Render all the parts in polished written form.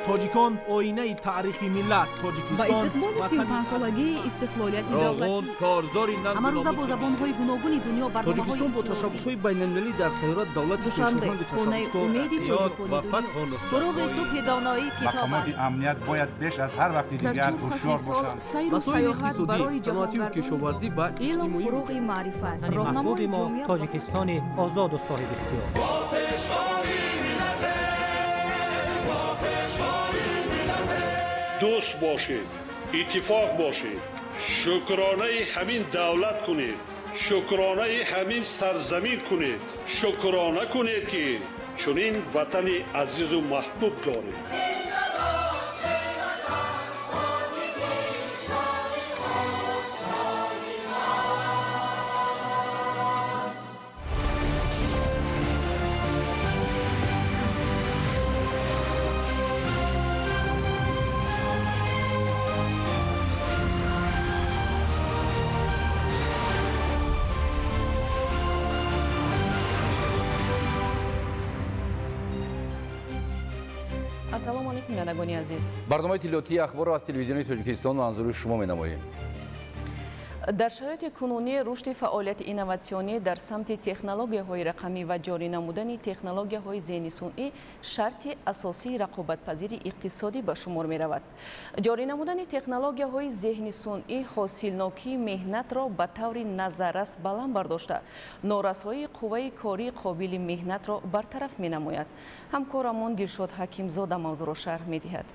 Тоҷикон оинаи таърихи миллат. Ба Тоҷикистон истиқболи 35-солагии истиқлолияти Роғун давлатӣ корзори Ҳамарӯза бо забонҳои гуногуни дунё барномаҳои Тоҷикистон бо иттилоотӣ. ташаббусҳои байналмилалӣ дар сайёра давлати Душанбе, пешоҳанги хонаи ташаббускор. умеди тоҷикони ва дунё. фатҳу нусрат. Фуруғи субҳи доноӣ китоб Мақомоти аст. амният бояд беш аз ҳар вақти дар дигар чор фасли ҳушёр сол бошанд. сайру Масоили сайёҳат иқтисодӣ, барои саноатию ҷаҳонгардони кишоварзӣ ва Илм иҷтимоӣ. фуруғи маърифат, Ватани роҳнамои маҳбуби мо ҷомеа. Тоҷикистони озоду соҳибихтиёр. Дӯст бошед, иттифоқ бошед, шукронаи ҳамин давлат кунед, шукронаи ҳамин сарзамин кунед, шукрона кунед, ки чунин ватани азизу маҳбуб доред. Ассалому алайкум, бинандагони азиз. Барномаи иттилоотии Ахборро аз Телевизиони Тоҷикистон манзури шумо менамоем. Дар шароити кунунӣ рушди фаъолияти инноватсионӣ дар самти технологияҳои рақамӣ ва ҷорӣ намудани технологияҳои зеҳни сунъӣ шарти асосии рақобатпазири иқтисодӣ ба шумор меравад. Ҷорӣ намудани технологияҳои зеҳни сунъӣ ҳосилнокии меҳнатро ба таври назаррас баланд бардошта, норасоии қувваи кории қобили меҳнатро бартараф менамояд. Ҳамкорамон Дилшод Ҳакимзода мавзӯъро шарҳ медиҳад.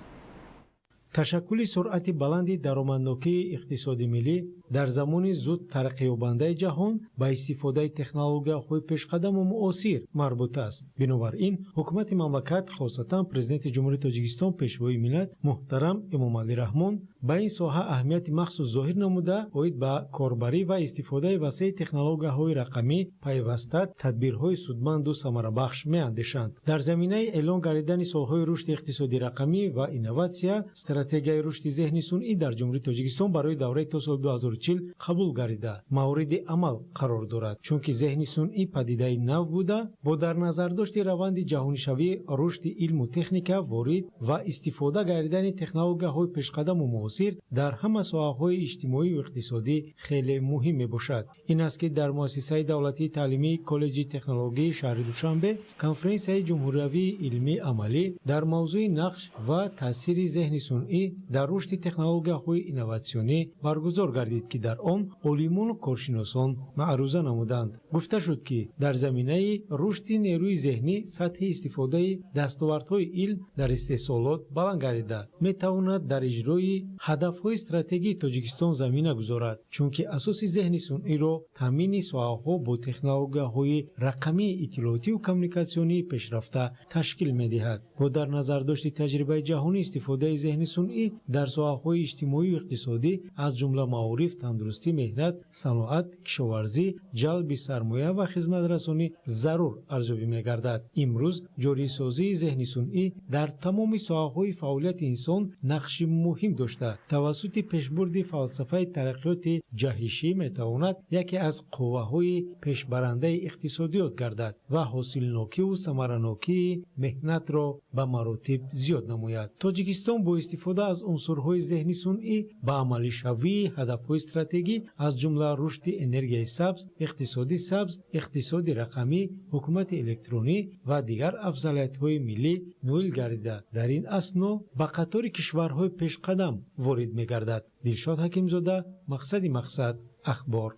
Ташаккули суръати баланди даромаднокии иқтисоди миллӣ дар замони зуд тараққиёбандаи ҷаҳон ба истифодаи технологияҳои пешқадаму муосир марбут аст. Бинобар ин ҳукумати мамлакат, хосатан Президенти Ҷумҳурии Тоҷикистон, Пешвои миллат муҳтарам Эмомалӣ Раҳмон ба ин соҳа аҳамияти махсус зоҳир намуда, оид ба корбарӣ ва истифодаи васеи технологияҳои рақамӣ пайваста тадбирҳои судманду самарабахш меандешанд. Дар заминаи эълон гардидани солҳои рушди иқтисоди рақамӣ ва инноватсия, стратегияи рушди зеҳни сунъӣ дар Ҷумҳурии Тоҷикистон барои давраи то соли 2040 қабул гардида, мавриди амал қарор дорад. Чунки зеҳни сунъӣ падидаи нав буда, бо дар назардошти раванди ҷаҳонишавии рушди илму техника, ворид ва истифода гардидани технологияҳои пешқадаму муосир дар ҳама соҳаҳои иҷтимоию иқтисодӣ хеле муҳим мебошад. Ин аст, ки дар муассисаи давлатии таълимии Коллеҷи технологии шаҳри Душанбе конференсияи ҷумҳуриявии илмии амалӣ дар мавзӯи нақш ва таъсири зеҳни сунъӣ дар рушди технологияҳои инноватсионӣ баргузор гардид, ки дар он олимону коршиносон маъруза намуданд. Гуфта шуд, ки дар заминаи рушди нерӯи зеҳнӣ сатҳи истифодаи дастовардҳои илм дар истеҳсолот баланд гардида метавонад дар иҷрои ҳадафҳои стратегии Тоҷикистон замина гузорад, чунки асоси зеҳни сунъиро таъмини соҳаҳо бо технологияҳои рақамии иттилоотиву коммуникатсионии пешрафта ташкил медиҳад. Бо дар назардошти таҷрибаи ҷаҳонӣ, истифодаи зеҳни сунъӣ дар соҳаҳои иҷтимоию иқтисодӣ, аз ҷумла маориф, тандурустӣ, меҳнат, саноат, кишоварзӣ, ҷалби сармоя ва хизматрасонӣ зарур арзёбӣ мегардад. Имрӯз ҷорисозии зеҳни сунъӣ дар тамоми соҳаҳои фаъолияти инсон нақши муҳим дошта, тавассути пешбурди фалсафаи тараққиёти ҷаҳишӣ метавонад яке аз қувваҳои пешбарандаи иқтисодиёт гардад ва ҳосилнокиву самаранокии меҳнатро ба маротиб зиёд намояд. Тоҷикистон бо истифода аз унсурҳои зеҳни сунъӣ ба амалишавии ҳадафҳои стратегӣ, аз ҷумла рушди энергияи сабз, иқтисоди сабз, иқтисоди рақамӣ, ҳукумати электронӣ ва дигар афзалиятҳои миллӣ ноил гардида, дар ин асно ба қатори кишварҳои пешқадам ворид мегардад. Дилшод Ҳакимзода, Мақсади мақсад, Ахбор.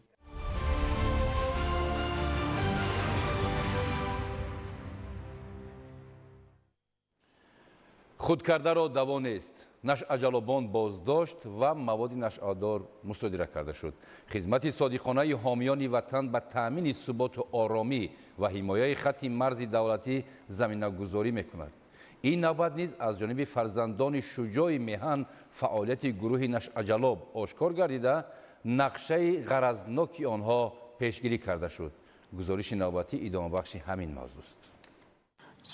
Худкардаро даво нест. Нашъаҷалобон боздошт ва маводи нашъадор мусодира карда шуд. Хизмати содиқонаи ҳомиёни ватан ба таъмини суботу оромӣ ва ҳимояи хатти марзи давлатӣ заминагузорӣ мекунад. Ин навбат низ аз ҷониби фарзандони шуҷои меҳан фаъолияти гурӯҳи нашъаҷалоб ошкор гардида, нақшаи ғаразноки онҳо пешгирӣ карда шуд. Гузориши навбатӣ идомабахши ҳамин мавзӯст.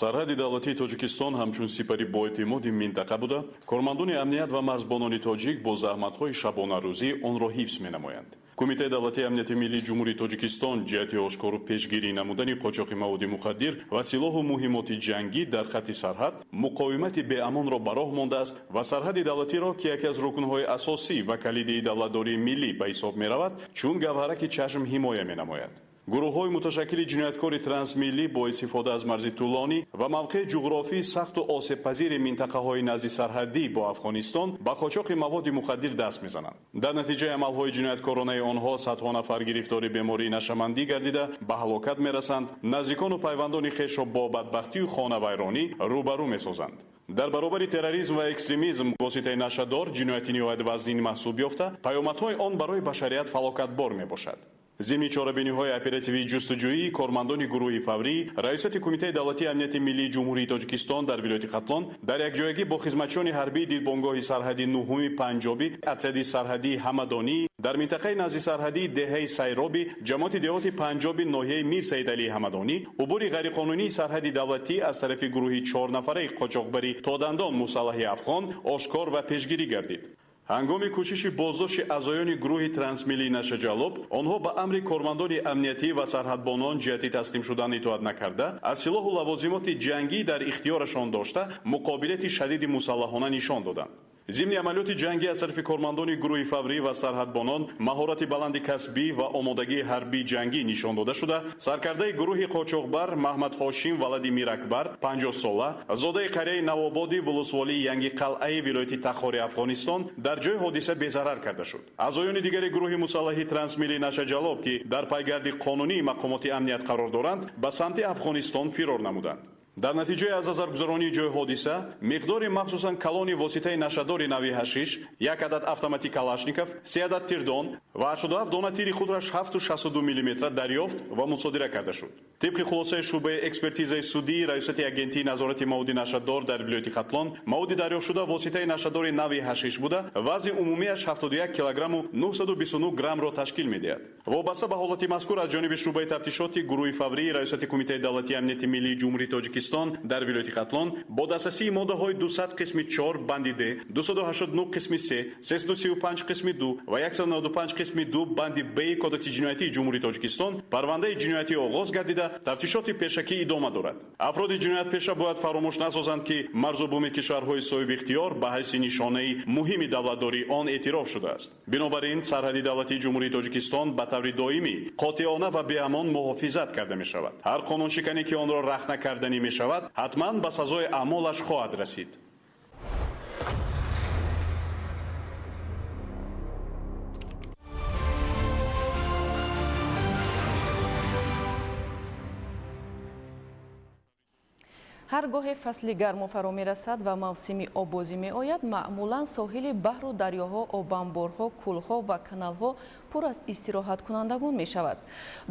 Сарҳади давлатии Тоҷикистон ҳамчун сипари боэътимоди минтақа буда, кормандони амният ва марзбонони тоҷик бо заҳматҳои шабонарӯзӣ онро ҳифз менамоянд. Кумитаи давлатии амнияти миллии Ҷумҳурии Тоҷикистон ҷиҳати ошкору пешгирӣ намудани қочоқи маводи мухаддир ва силоҳу муҳимоти ҷангӣ дар хатти сарҳад муқовимати беамонро ба роҳ мондааст ва сарҳади давлатиро, ки яке аз рукнҳои асосӣ ва калидии давлатдории миллӣ ба ҳисоб меравад, чун гавҳараки чашм ҳимоя менамояд. Гурӯҳҳои муташаккили ҷинояткори трансмиллӣ бо истифода аз марзи тӯлонӣ ва мавқеи ҷуғрофии сахту осебпазири минтақаҳои назди сарҳадӣ бо Афғонистон ба қочоқи маводи мухаддир даст мезананд. Дар натиҷаи амалҳои ҷинояткоронаи онҳо садҳо нафар гирифтори бемории нашъамандӣ гардида ба ҳалокат мерасанд, наздикону пайвандони хешро бо бадбахтию хонавайронӣ рӯбарӯ месозанд. Дар баробари терроризм ва экстремизм воситаи нашъадор ҷинояти ниҳоят вазнин маҳсуб ёфта, паёмадҳои он барои башарият фалокатбор мебошад. Зимни чорабиниҳои оперативии ҷустуҷӯӣ кормандони гурӯҳи фаврӣ Раёсати Кумитаи давлатии амнияти миллии Ҷумҳурии Тоҷикистон дар вилояти Хатлон дар якҷоягӣ бо хизматчиёни ҳарбии дидбонгоҳи сарҳади нуҳуми Панҷобӣ, отряди сарҳадии Ҳамадонӣ дар минтақаи назди сарҳадии деҳаи Сайроби ҷамоати деҳоти Панҷоби ноҳияи Мир Саидалии Ҳамадонӣ убури ғайриқонунии сарҳади давлатӣ аз тарафи гурӯҳи чорнафараи қочоқбари то дандон мусаллаҳи афғон ошкор ва пешгирӣ гардид. Ҳангоми кӯшиши боздошти аъзоёни гурӯҳи трансмиллии нашъаҷаллоб, онҳо ба амри кормандони амниятӣ ва сарҳадбонон ҷиҳати таслим шудан итоат накарда, аз силоҳу лавозимоти ҷангӣ дар ихтиёрашон дошта муқобилияти шадиди мусаллаҳона нишон доданд. Зимни амалиёти ҷангӣ аз тарафи кормандони гурӯҳи фаврӣ ва сарҳадбонон маҳорати баланди касбӣ ва омодагии ҳарбии ҷангӣ нишон дода шуда, саркардаи гурӯҳи қочоқбар Маҳмад Ҳошим валади Миракбар 50 сола, зодаи қарияи Навободи вулусволии Янги-Қалъаи вилояти Тахори Афғонистон дар ҷои ҳодиса безарар карда шуд. Аъзоёни дигари гурӯҳи мусаллаҳи трансмиллии нашъаҷаллоб, ки дар пайгарди қонунии мақомоти амният қарор доранд, ба самти Афғонистон фирор намуданд. Дар натиҷаи аз назаргузаронии ҷои ҳодиса миқдори махсусан калони воситаи нашъадори нави ҳашиш, як адад автомати Калашников, се адад тирдон ва 87 дона тири худраш 7,62 мм дарёфт ва мусодира карда шуд. Тибқи хулосаи шӯъбаи экспертизаи судии Раёсати агентии назорати маводи нашъадор дар вилояти Хатлон, маводи дарёфтшуда воситаи нашъадори нави ҳашиш буда, вазни умумиаш 71 килограмму 929 граммро ташкил медиҳад. Вобаста ба ҳолати мазкур аз ҷониби шӯъбаи тафтишоти гурӯҳи фаврии Раёсати Кумитаи давлатии амнияти миллии Ҷумҳурии Тоҷикистон дар вилояти Хатлон бо дастрасии моддаҳои 200 қисми 4 банди Д, 289 қисми С, 335 қисми 2 ва 195 қисми 2 банди Б Кодекси ҷиноятии Ҷумҳурии Тоҷикистон парвандаи ҷиноятӣ оғоз гардида, тафтишоти пешакӣ идома дорад. Афроди ҷиноятпеша бояд фаромӯш насозанд, ки марзу буми кишварҳои соҳибихтиёр ба ҳайси нишонаи муҳими давлатдории он эътироф шудааст. Бинобар ин сарҳади давлатии Ҷумҳурии Тоҷикистон ба таври доимӣ, қотеона ва беамон муҳофизат карда мешавад. Ҳар қонуншикане, ки онро рахна карданӣ мешавад, ҳатман ба сазои аъмолаш хоҳад расид. Ҳар гоҳе фасли гармо фаро мерасад ва мавсими оббозӣ меояд, маъмулан соҳили баҳру дарёҳо, обанборҳо, кӯлҳо ва каналҳо пур аз истироҳаткунандагон мешавад.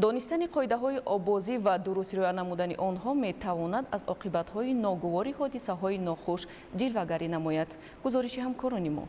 Донистани қоидаҳои оббозӣ ва дуруст риоя намудани онҳо метавонад аз оқибатҳои ногувори ҳодисаҳои нохуш ҷилвагарӣ намояд. Гузориши ҳамкорони мо.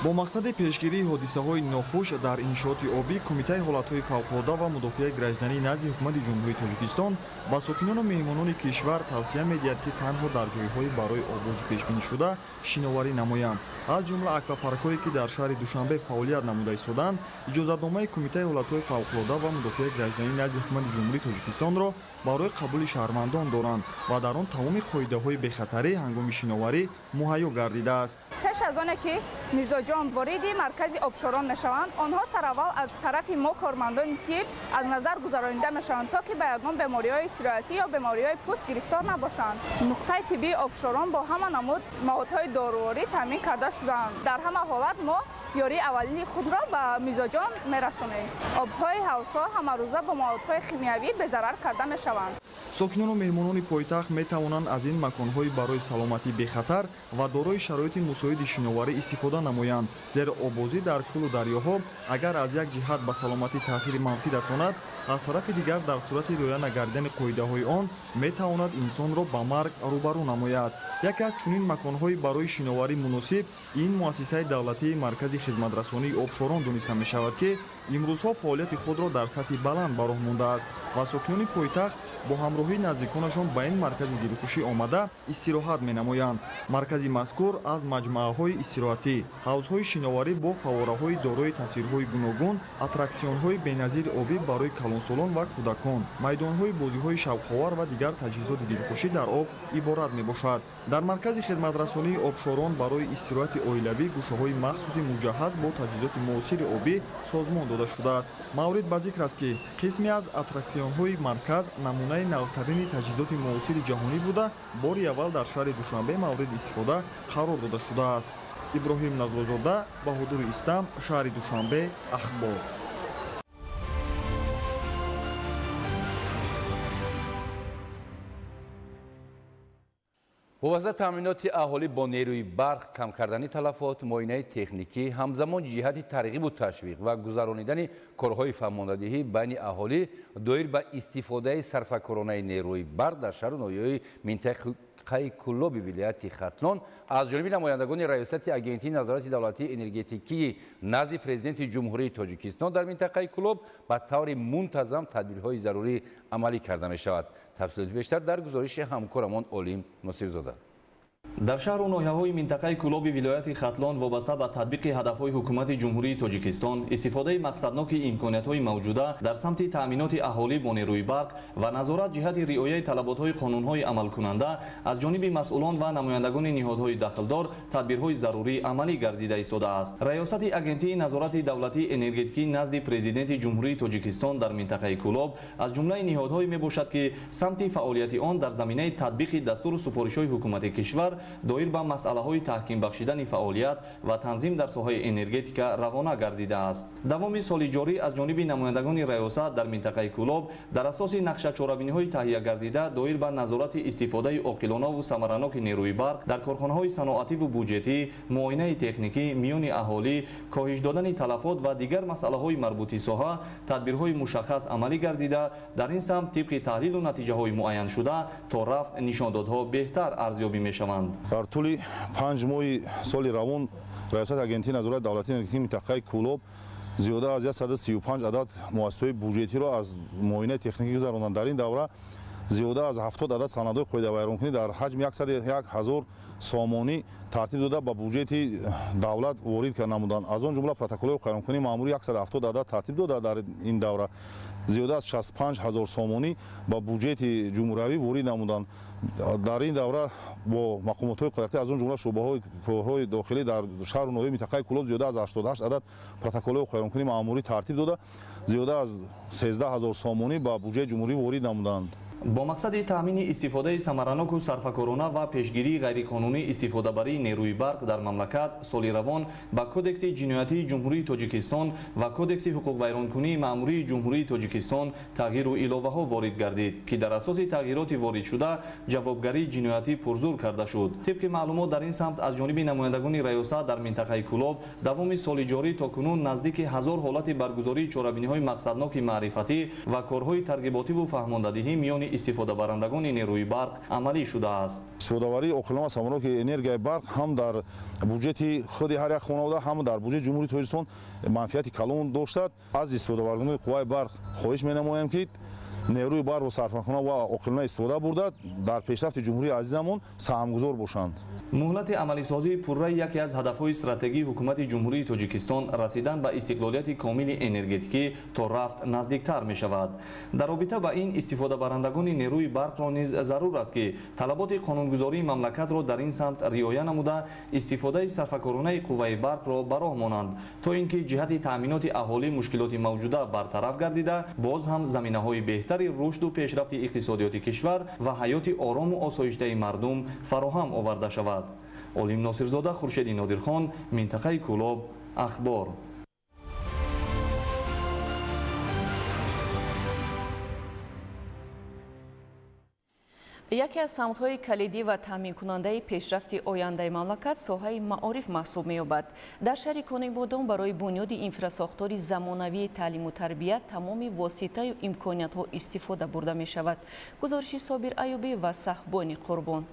Бо мақсади пешгирии ҳодисаҳои нохуш дар иншооти обӣ, Кумитаи ҳолатҳои фавқулода ва мудофиаи граждании назди Ҳукумати Ҷумҳурии Тоҷикистон ба сокинону меҳмонони кишвар тавсия медиҳад, ки танҳо дар ҷойҳои барои оббозӣ пешбинишуда шиноварӣ намоянд. Аз ҷумла аквапаркҳое, ки дар шаҳри Душанбе фаъолият намуда истоданд, иҷозатномаи Кумитаи ҳолатҳои фавқулода ва мудофиаи граждании назди Ҳукумати Ҷумҳурии Тоҷикистонро барои қабули шаҳрвандон доранд ва дар он тамоми қоидаҳои бехатарӣ ҳангоми шиноварӣ муҳайё гардидааст. Пеш аз оне ки мизоҷон вориди маркази обшорон мешаванд, онҳо сараввал аз тарафи мо кормандони тиб аз назар гузаронида мешаванд, то ки ба ягон бемориҳои сироятӣ ё бемориҳои пӯст гирифтор набошанд. Нуқтаи тиббии обшорон бо ҳама намуд маводҳои доруворӣ таъмин карда шудаанд. Дар ҳама ҳолат мо ёрии аввалини худро ба мизоҷон мерасонем. Обҳои ҳавзҳо ҳамарӯза бо маводҳои химиявӣ безарар карда мешаванд. Сокинону меҳмонони пойтахт метавонанд аз ин маконҳои барои саломатӣ бехатар ва дорои шароити мусоиди шиноварӣ истифода намоянд, зеро оббозӣ дар кӯлу дарёҳо агар аз як ҷиҳат ба саломатӣ таъсири манфӣ расонад, аз тарафи дигар дар сурати риоя нагардидани қоидаҳои он метавонад инсонро ба марг рӯбарӯ намояд. Яке аз чунин маконҳои барои шиноварӣ муносиб ин муассисаи давлатии Маркази хизматрасонии обшорон дониста мешавад, ки Имрӯзҳо фаъолияти худро дар сатҳи баланд ба роҳ мондааст ва сокинони пойтахт бо ҳамроҳии наздиконашон ба ин маркази дилхушӣ омада истироҳат менамоянд. Маркази мазкур аз маҷмӯаҳои истироҳатӣ, ҳавзҳои шиноварӣ бо фаввораҳои дорои тасвирҳои гуногун, аттраксионҳои беназири обӣ барои калонсолон ва кӯдакон, майдонҳои бозиҳои шавқовар ва дигар таҷҳизоти дилхушӣ дар об иборат мебошад. Дар маркази хидматрасонии обшорон барои истироҳати оилавӣ гӯшаҳои махсуси муҷаҳҳаз бо таҷҳизоти муосири обӣ созмон дода шудааст. Маврид ба зикр аст, ки қисме аз аттраксионҳои марказ намунаи навтарини таҷҳизоти муосири ҷаҳонӣ буда, бори аввал дар шаҳри Душанбе мавриди истифода қарор дода шудааст. Иброҳим Назрозода, Баҳодури Истам, шаҳри Душанбе, Ахбор. Вобаста таъминоти аҳолӣ бо нерӯи барқ, кам кардани талафот, муоинаи техникӣ, ҳамзамон ҷиҳати тарғибу ташвиқ ва гузаронидани корҳои фаҳмондадиҳӣ байни аҳолӣ доир ба истифодаи сарфакоронаи нерӯи барқ дар шаҳру ноҳияҳои минтақаи Кӯлоби вилояти Хатлон аз ҷониби намояндагони Раёсати Агентии назорати давлатии энергетикии назди Президенти Ҷумҳурии Тоҷикистон дар минтақаи Кӯлоб ба таври мунтазам тадбирҳои зарурӣ амалӣ карда мешавад. Тафсилоти бештар дар гузориши ҳамкорамон Олим Носирзода. Дар шаҳру ноҳияҳои минтақаи Кӯлоби вилояти Хатлон вобаста ба татбиқи ҳадафҳои ҳукумати Ҷумҳурии Тоҷикистон, истифодаи мақсадноки имкониятҳои мавҷуда дар самти таъминоти аҳолӣ бо нерӯи барқ ва назорат ҷиҳати риояи талаботҳои қонунҳои амалкунанда аз ҷониби масъулон ва намояндагони ниҳодҳои дахлдор тадбирҳои зарурӣ амалӣ гардида истодааст. Раёсати Агентии назорати давлатии энергетикӣ назди Президенти Ҷумҳурии Тоҷикистон дар минтақаи Кӯлоб аз ҷумлаи ниҳодҳое мебошад, ки самти фаъолияти он дар заминаи татбиқи дастуру супоришҳои ҳукумати кишвар доир ба масъалаҳои таҳким бахшидани фаъолият ва танзим дар соҳаи энергетика равона гардидааст. Давоми соли ҷорӣ аз ҷониби намояндагони раёсат дар минтақаи Кӯлоб дар асоси нақшачорабиниҳои таҳия гардида доир ба назорати истифодаи оқилонаву самараноки нерӯи барқ дар корхонаҳои саноативу буҷетӣ, муоинаи техникӣ миёни аҳолӣ, коҳиш додани талафот ва дигар масъалаҳои марбути соҳа тадбирҳои мушаххас амалӣ гардида, дар ин самт тибқи таҳлилу натиҷаҳои муайяншуда то рафт нишондодҳо беҳтар арзёбӣ мешаванд. Дар тӯли 5 моҳи соли равон Раёсати Агентии назорати давлатии энергетикии минтақаи Кӯлоб зиёда аз 135 адад муассисаҳои буҷетиро аз муоинаи техникӣ гузаронанд. Дар ин давра зиёда аз 70 адад санадҳои қоидавайронкунӣ дар ҳаҷми 101 ҳазор сомонӣ тартиб дода ба буҷети давлат ворид намуданд. Аз он ҷумла протоколҳои қоидавайронкунии маъмурӣ 170 адад тартиб дода дар ин давра зиёда аз 65 ҳазор сомонӣ ба буҷети ҷумҳуриявӣ ворид намуданд. Дар ин давра бо мақомотҳои қудратӣ, аз он ҷумла шӯъбаҳои корҳои дохилӣ дар шаҳру ноҳияи минтақаи Кӯлоб зиёда аз 88 адад протоколҳои қоидавайронкунии маъмурӣ тартиб дода, зиёда аз 13 ҳазор сомонӣ ба буҷети ҷумҳурӣ ворид намуданд. Бо мақсади таъмини истифодаи самараноку сарфакорона ва пешгирии ғайриқонунӣ истифодабарии нерӯи барқ дар мамлакат соли равон ба Кодекси ҷиноятии Ҷумҳурии Тоҷикистон ва Кодекси ҳуқуқвайронкунии маъмурии Ҷумҳурии Тоҷикистон тағйиру иловаҳо ворид гардид, ки дар асоси тағйироти воридшуда ҷавобгарии ҷиноятӣ пурзур карда шуд. Тибқи маълумот дар ин самт аз ҷониби намояндагони раёсат дар минтақаи Кӯлоб давоми соли ҷорӣ то кунун наздики 1000 ҳолати баргузории чорабиниҳои мақсадноки маърифатӣ ва корҳои тарғиботиву фаҳмондадиҳӣ миёни истифодабарандагони нерӯи барқ амалӣ шудааст. Истифодабарии оқилона ва самараноки энергияи барқ ҳам дар буҷети худи ҳар як хонавода, ҳам дар буҷети Ҷумҳурии Тоҷикистон манфиати калон доштад. Аз истифодабарандагони қувваи барқ хоҳиш менамоям, ки нерӯи барқро сарфакорона ва оқилона истифода бурда, дар пешрафти ҷумҳурии азизамон саҳмгузор бошанд. Муҳлати амалисозии пурраи яке аз ҳадафҳои стратегии ҳукумати Ҷумҳурии Тоҷикистон расидан ба истиқлолияти комили энергетикӣ то рафт наздиктар мешавад. Дар робита ба ин истифодабарандагони нерӯи барқро низ зарур аст, ки талаботи қонунгузории мамлакатро дар ин самт риоя намуда, истифодаи сарфакоронаи қувваи барқро ба роҳ монанд, то ин ки ҷиҳати таъминоти аҳолӣ мушкилоти мавҷуда бартараф гардида, боз ҳам заминаҳои беҳтари рушду пешрафти иқтисодиёти кишвар ва ҳаёти орому осоиштаи мардум фароҳам оварда шавад. Олим Носирзода, Хуршеди Нодирхон, минтақаи Кӯлоб, Ахбор. Яке аз самтҳои калидӣ ва таъминкунандаи пешрафти ояндаи мамлакат соҳаи маориф маҳсуб меёбад. Дар шаҳри Конибодом барои бунёди инфрасохтори замонавии таълиму тарбия тамоми воситаю имкониятҳо истифода бурда мешавад. Гузориши Собир Аюбӣ ва Саҳбони Қурбон.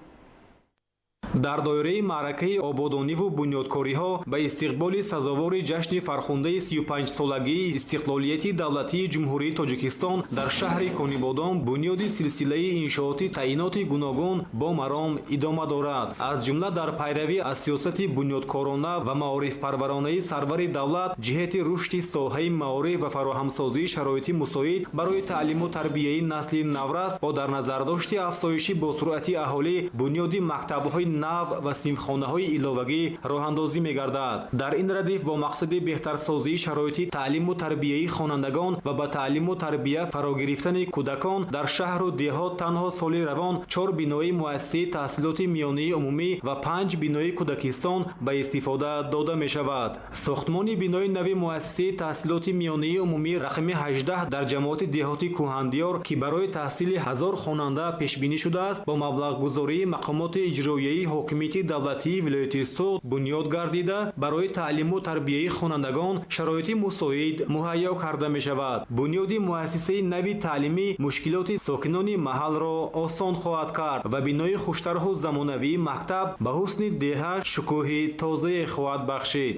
Дар доираи маъракаи ободониву бунёдкориҳо ба истиқболи сазовори ҷашни фархундаи 35-солагии истиқлолияти давлатии Ҷумҳурии Тоҷикистон дар шаҳри Конибодом бунёди силсилаи иншооти таъиноти гуногун бо маром идома дорад. Аз ҷумла дар пайравӣ аз сиёсати бунёдкорона ва маорифпарваронаи сарвари давлат ҷиҳати рушди соҳаи маориф ва фароҳамсозии шароити мусоид барои таълиму тарбияи насли наврас бо дар назардошти афзоиши босуръати аҳолӣ бунёди мактабҳои нав ва синфхонаҳои иловагӣ роҳандозӣ мегардад. Дар ин радиф бо мақсади беҳтарсозии шароити таълиму тарбияи хонандагон ва ба таълиму тарбия фарогирифтани кӯдакон дар шаҳру деҳот танҳо соли равон 4 бинои муассисаи таҳсилоти миёнаи умумӣ ва 5 бинои кӯдакистон ба истифода дода мешавад. Сохтмони бинои нави муассисаи таҳсилоти миёнаи умумӣ рақами 18 дар ҷамоати деҳоти Кӯҳандиёр, ки барои таҳсили 1000 хонанда пешбинӣ шудааст, бо маблағгузории мақомоти иҷроияи ҳокимияти давлатии вилояти Суғд бунёд гардида, барои таълиму тарбияи хонандагон шароити мусоид муҳайё карда мешавад. Бунёди муассисаи нави таълимӣ мушкилоти сокинони маҳалро осон хоҳад кард ва бинои хуштарҳу замонавии мактаб ба ҳусни деҳа шукӯҳи тозае хоҳад бахшид.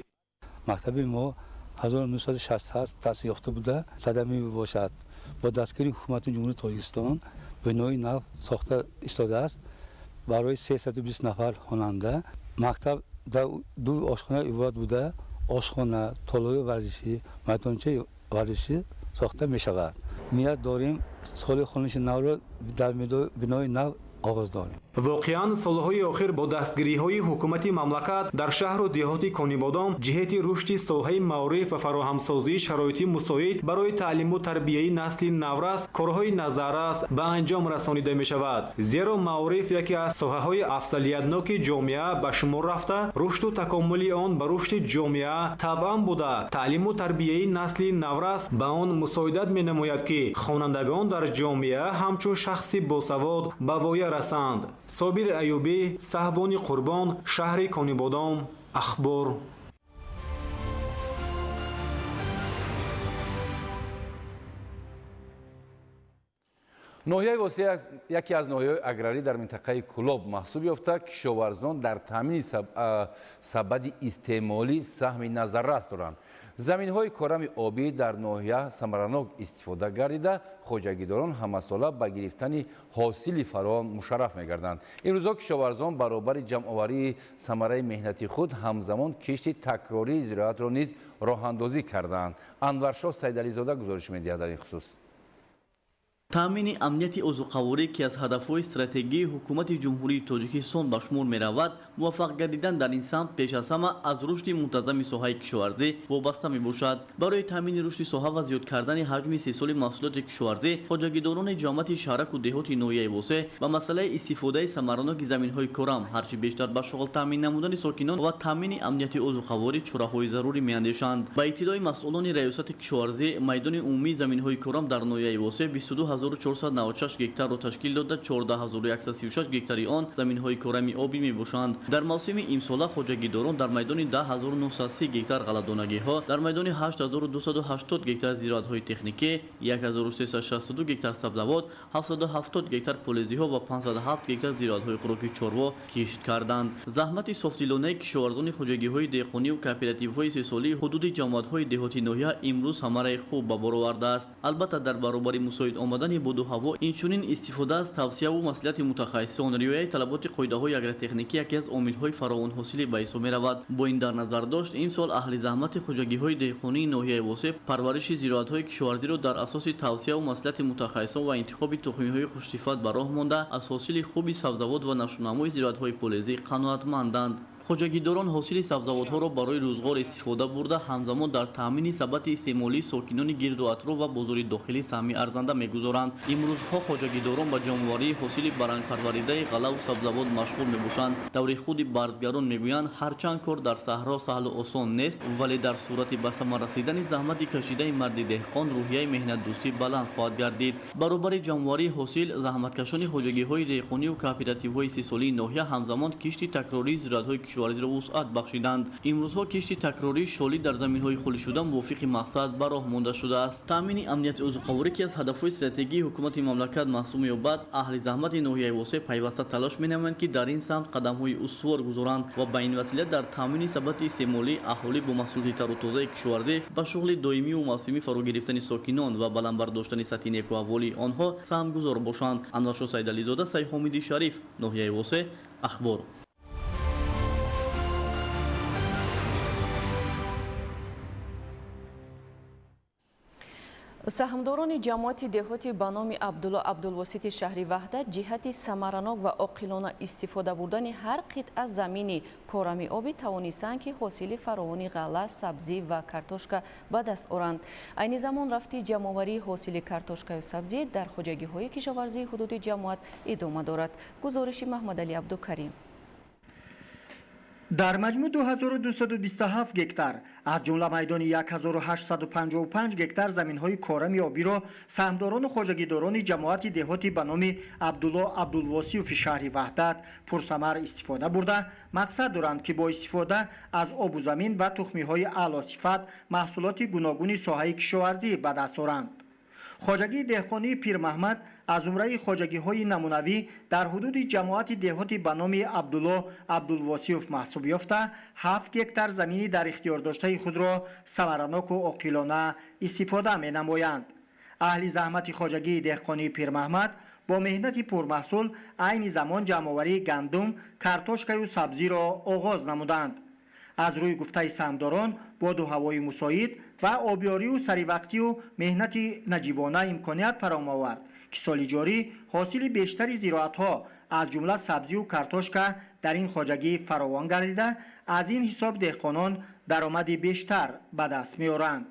Мактаби мо 1968 таъсис ёфта буда, садамӣ мебошад. Бо дастгирии ҳукумати Ҷумҳурии Тоҷикистон бинои нав сохта истодааст барои 320 нафар хонанда. Мактаб дар ду ошхона иборат буда, ошхона, толори варзишӣ, майдончаи варзишӣ сохта мешавад. Ният дорем соли хониши навро дар бинои нав оғоз дорем. Воқеан, солҳои охир бо дастгириҳои ҳукумати мамлакат дар шаҳру деҳоти Конибодом ҷиҳати рушди соҳаи маориф ва фароҳамсозии шароити мусоид барои таълиму тарбияи насли наврас корҳои назаррас ба анҷом расонида мешавад. Зеро маориф яке аз соҳаҳои афзалиятноки ҷомеа ба шумор рафта, рушду такомули он ба рушди ҷомеа тавъам буда, таълиму тарбияи насли наврас ба он мусоидат менамояд, ки хонандагон дар ҷомеа ҳамчун шахси босавод ба воя расанд. Собир Аюбӣ, Саҳбони Қурбон, шаҳри Конибодом, Ахбор. Ноҳияи Восеъ яке аз ноҳияҳои аграрӣ дар минтақаи Кӯлоб маҳсуб ёфта, кишоварзон дар таъмини сабади истеъмолӣ саҳми назаррас доранд. Заминҳои корами обӣ дар ноҳия самаранок истифода гардида, хоҷагидорон ҳамасола ба гирифтани ҳосили фаровон мушарраф мегарданд. Имрӯзҳо кишоварзон баробари ҷамъоварии самараи меҳнати худ ҳамзамон кишти такрории зироатро низ роҳандозӣ кардаанд. Анваршоҳ Сайдализода гузориш медиҳад дар ин хусус. Таъмини амнияти озуқаворӣ, ки аз ҳадафҳои стратегии ҳукумати Ҷумҳурии Тоҷикистон ба шумор меравад, муваффақ гардидан дар ин самт пеш аз ҳама аз рушди мунтазами соҳаи кишоварзӣ вобаста мебошад. Барои таъмини рушди соҳа ва зиёд кардани ҳаҷми истеҳсоли маҳсулоти кишоварзӣ, хоҷагидорони ҷамоати шаҳраку деҳоти ноҳияи Восеъ ба масъалаи истифодаи самараноки заминҳои корам, ҳарчи бештар ба шуғл таъмин намудани сокинон ва таъмини амнияти озуқаворӣ чораҳои зарурӣ меандешанд. Ба иттилои масъулони раёсати кишоварзӣ, майдони умумии заминҳои корам дар ноҳияи Восеъ 22496 гектарро ташкил дода, 14136 гектари он заминҳои корами обӣ мебошанд. Дар мавсими имсола хоҷагидорон дар майдони 10930 гектар ғалладонагиҳо, дар майдони 8280 гектар зироатҳои техникӣ, 1362 гектар сабзавот, 770 гектар полезиҳо ва 507 гектар зироатҳои хӯроки чорво кишт карданд. Заҳмати софдилонаи кишоварзони хоҷагиҳои деҳқонию кооперативҳои истеҳсолии ҳудуди ҷамоатҳои деҳоти ноҳия имрӯз самараи хуб ба бор овардааст. Албатта, дар баробари мусоид омадани боду ҳаво, инчунин истифода аз тавсияву маслиҳати мутахассисон, риояи талаботи қоидаҳои агротехникӣ яке аз омилҳои фаровонҳосилӣ ба ҳисоб меравад. Бо ин дар назар дошт, имсол аҳли заҳмати хоҷагиҳои деҳқонии ноҳияи Восеъ парвариши зироатҳои кишоварзиро дар асоси тавсияву маслиҳати мутахассисон ва интихоби тухмиҳои хушсифат ба роҳ монда, аз ҳосили хуби сабзавот ва нашунамои зироатҳои полезӣ қаноатманданд. Хоҷагидорон ҳосили сабзавотҳоро барои рӯзғор истифода бурда, ҳамзамон дар таъмини сабати истеъмолии сокинони гирду атроф ва бозори дохилӣ саҳми арзанда мегузоранд. Имрӯзҳо хоҷагидорон ба ҷамъоварии ҳосили барангпарваридаи ғаллаву сабзавот машғул мебошанд. Даври худи барзгарон мегӯянд, ҳарчанд кор дар саҳро саҳлу осон нест, вале дар сурати ба самар расидани заҳмати кашидаи марди деҳқон рӯҳияи меҳнатдӯстӣ баланд хоҳад гардид. Баробари ҷамъоварии ҳосил, заҳматкашони хоҷагиҳои деҳқонию кооперативҳои истеҳсолии ноҳия ҳамзамон кишти такрории зироатҳои кишоварзиро вусъат бахшиданд. Имрӯзҳо кишти такрории шолӣ дар заминҳои холишуда мувофиқи мақсад ба роҳ монда шудааст. Таъмини амнияти озуқаворӣ, ки аз ҳадафҳои стратегии ҳукумати мамлакат маҳсуб меёбад, аҳли заҳмати ноҳияи Восеъ пайваста талош менамоянд, ки дар ин самт қадамҳои устувор гузоранд ва ба ин васила дар таъмини сабати истеъмолии аҳолӣ бо маҳсулоти тару тозаи кишоварзӣ, ба шуғли доимиву мавсимӣ фаро гирифтани сокинон ва баланд бардоштани сатҳи некуаҳволии онҳо саҳмгузор бошанд. Анваршо Сайдализода, Сайҳомиди Шариф, ноҳияи Восеъ, Ахбор. Саҳмдорони ҷамоати деҳоти ба номи Абдулло Абдулвосити шаҳри Ваҳдат ҷиҳати самаранок ва оқилона истифода бурдани ҳар қитъа замини корами обӣ тавонистанд, ки ҳосили фаровони ғалла, сабзӣ ва картошка ба даст оранд. Айни замон рафти ҷамъоварии ҳосили картошкаю сабзӣ дар хоҷагиҳои кишоварзии ҳудуди ҷамоат идома дорад. Гузориши Маҳмадалӣ Абдукарим. Дар маҷмӯъ 2227 гектар, аз ҷумла майдони 1855 гектар заминҳои корами обиро саҳмдорону хоҷагидорони ҷамоати деҳоти ба номи Абдулло Абдулвосиёви шаҳри Ваҳдат пурсамар истифода бурда, мақсад доранд, ки бо истифода аз обу замин ва тухмиҳои аълосифат маҳсулоти гуногуни соҳаи кишоварзӣ ба даст оранд. Хоҷагии деҳқонии Пирмаҳмад аз зумраи хоҷагиҳои намунавӣ дар ҳудуди ҷамоати деҳоти ба номи Абдулло Абдулвосиёв маҳсуб ёфта, 7 гектар замини дар ихтиёрдоштаи худро самараноку оқилона истифода менамоянд. Аҳли заҳмати хоҷагии деҳқонии Пирмаҳмад бо меҳнати пурмаҳсул айни замон ҷамъоварии гандум, картошкаю сабзиро оғоз намуданд. Аз рӯи гуфтаи саҳмдорон, боду ҳавои мусоид ва обёрию саривақтию меҳнати наҷибона имконият фароҳам овард, ки соли ҷорӣ ҳосили бештари зироатҳо, аз ҷумла сабзию картошка, дар ин хоҷагӣ фаровон гардида, аз ин ҳисоб деҳқонон даромади бештар ба даст меоранд.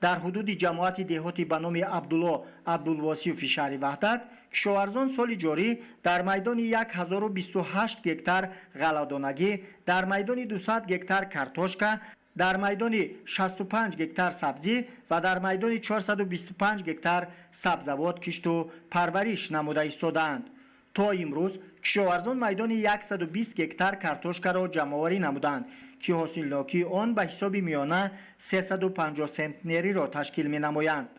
Дар ҳудуди ҷамоати деҳоти ба номи Абдулло Абдулвосиёви шаҳри Ваҳдат кишоварзон соли ҷорӣ дар майдони 1028 гектар ғалладонагӣ, дар майдони 200 гектар картошка, дар майдони 65 гектар сабзӣ ва дар майдони 425 гектар сабзавот кишту парвариш намуда истодаанд. То имрӯз кишоварзон майдони 120 гектар картошкаро ҷамъоварӣ намуданд, ки ҳосилнокии он ба ҳисоби миёна 350 сентнериро ташкил менамоянд.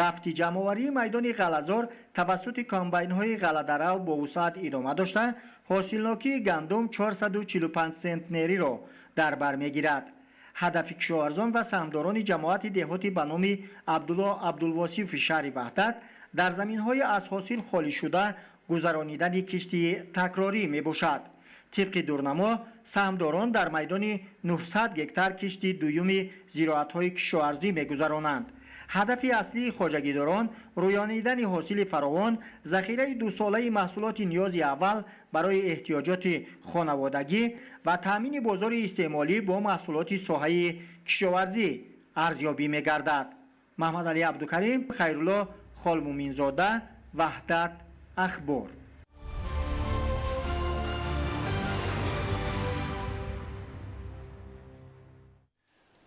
Рафти ҷамъоварии майдони ғаллазор тавассути комбайнҳои ғалладарав бо вусъат идома дошта, ҳосилнокии гандум 445 сентнериро дар бар мегирад. Ҳадафи кишоварзон ва саҳмдорони ҷамоати деҳоти ба номи Абдулло Абдулвосиёви шаҳри Ваҳдат дар заминҳои аз ҳосил холишуда гузаронидани кишти такрорӣ мебошад. Тибқи дурнамо, саҳмдорон дар майдони 900 гектар кишти дуюми зироатҳои кишоварзӣ мегузаронанд. Ҳадафи аслии хоҷагидорон рӯёнидани ҳосили фаровон, захираи дусолаи маҳсулоти ниёзи аввал барои эҳтиёҷоти хонаводагӣ ва таъмини бозори истеъмолӣ бо маҳсулоти соҳаи кишоварзӣ арзёбӣ мегардад. Маҳмадалӣ Абдукарим, Хайрулло Холмуминзода, Ваҳдат, Ахбор.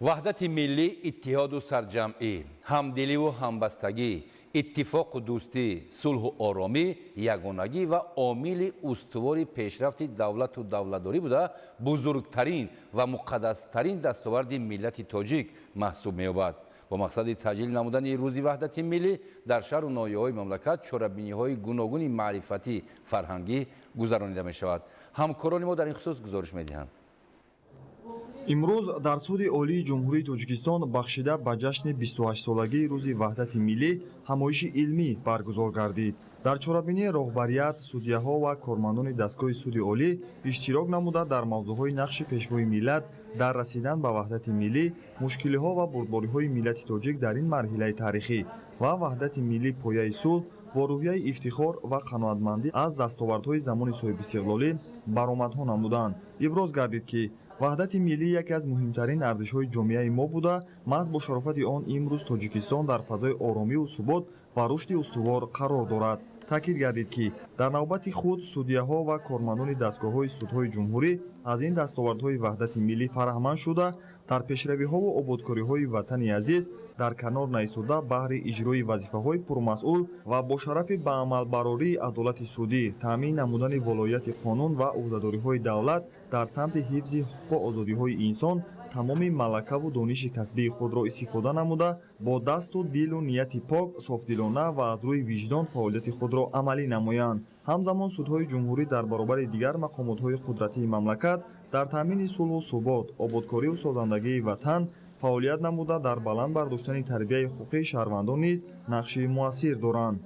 Ваҳдати миллӣ, иттиҳоду сарҷамъӣ, ҳамдиливу ҳамбастагӣ, иттифоқу дӯстӣ, сулҳу оромӣ, ягонагӣ ва омили устувори пешрафти давлату давлатдорӣ буда, бузургтарин ва муқаддастарин дастоварди миллати тоҷик маҳсуб меёбад. Бо мақсади таҷлил намудани рӯзи ваҳдати миллӣ дар шаҳру ноҳияҳои мамлакат чорабиниҳои гуногуни маърифатӣ, фарҳангӣ гузаронида мешавад. Ҳамкорони мо дар ин хусус гузориш медиҳанд. Имрӯз дар Суди Олии Ҷумҳурии Тоҷикистон бахшида ба ҷашни 28-солагии рӯзи ваҳдати миллӣ ҳамоиши илмӣ баргузор гардид. Дар чорабинии роҳбарият, судяҳо ва кормандони дастгоҳи Суди Олӣ иштирок намуда, дар мавзӯъҳои нақши пешвои миллат дар расидан ба ваҳдати миллӣ, мушкилиҳо ва бурдбориҳои миллати тоҷик дар ин марҳилаи таърихӣ ва ваҳдати миллӣ пояи сулҳ бо рӯҳияи ифтихор ва қаноатмандӣ аз дастовардҳои замони соҳибистиқлолӣ баромадҳо намуданд. Иброз гардид, ки ваҳдати миллӣ яке аз муҳимтарин арзишҳои ҷомеаи мо буда, маҳз бо шарофати он имрӯз Тоҷикистон дар фазои оромиву субот ва рушди устувор қарор дорад. Таъкид гардид, ки дар навбати худ судяҳо ва кормандони дастгоҳҳои судҳои ҷумҳурӣ аз ин дастовардҳои ваҳдати миллӣ фараҳманд шуда, Дар пешравиҳову ободкориҳои ватани азиз дар канор наистода, баҳри иҷрои вазифаҳои пурмасъул ва бо шарафи ба амалбарории адолати судӣ, таъмин намудани волояти қонун ва ӯҳдадориҳои давлат дар самти ҳифзи ҳуқуқу озодиҳои инсон, тамоми малакаву дониши касбии худро истифода намуда, бо дасту дилу нияти пок, софдилона ва аз рӯи виҷдон фаъолияти худро амалӣ намоянд. Ҳамзамон судҳои ҷумҳурӣ дар баробари дигар мақомотҳои қудратии мамлакат дар таъмини сулҳу субот, ободкориву созандагии ватан фаъолият намуда, дар баланд бардоштани тарбияи ҳуқуқии шаҳрвандон низ нақши муассир доранд.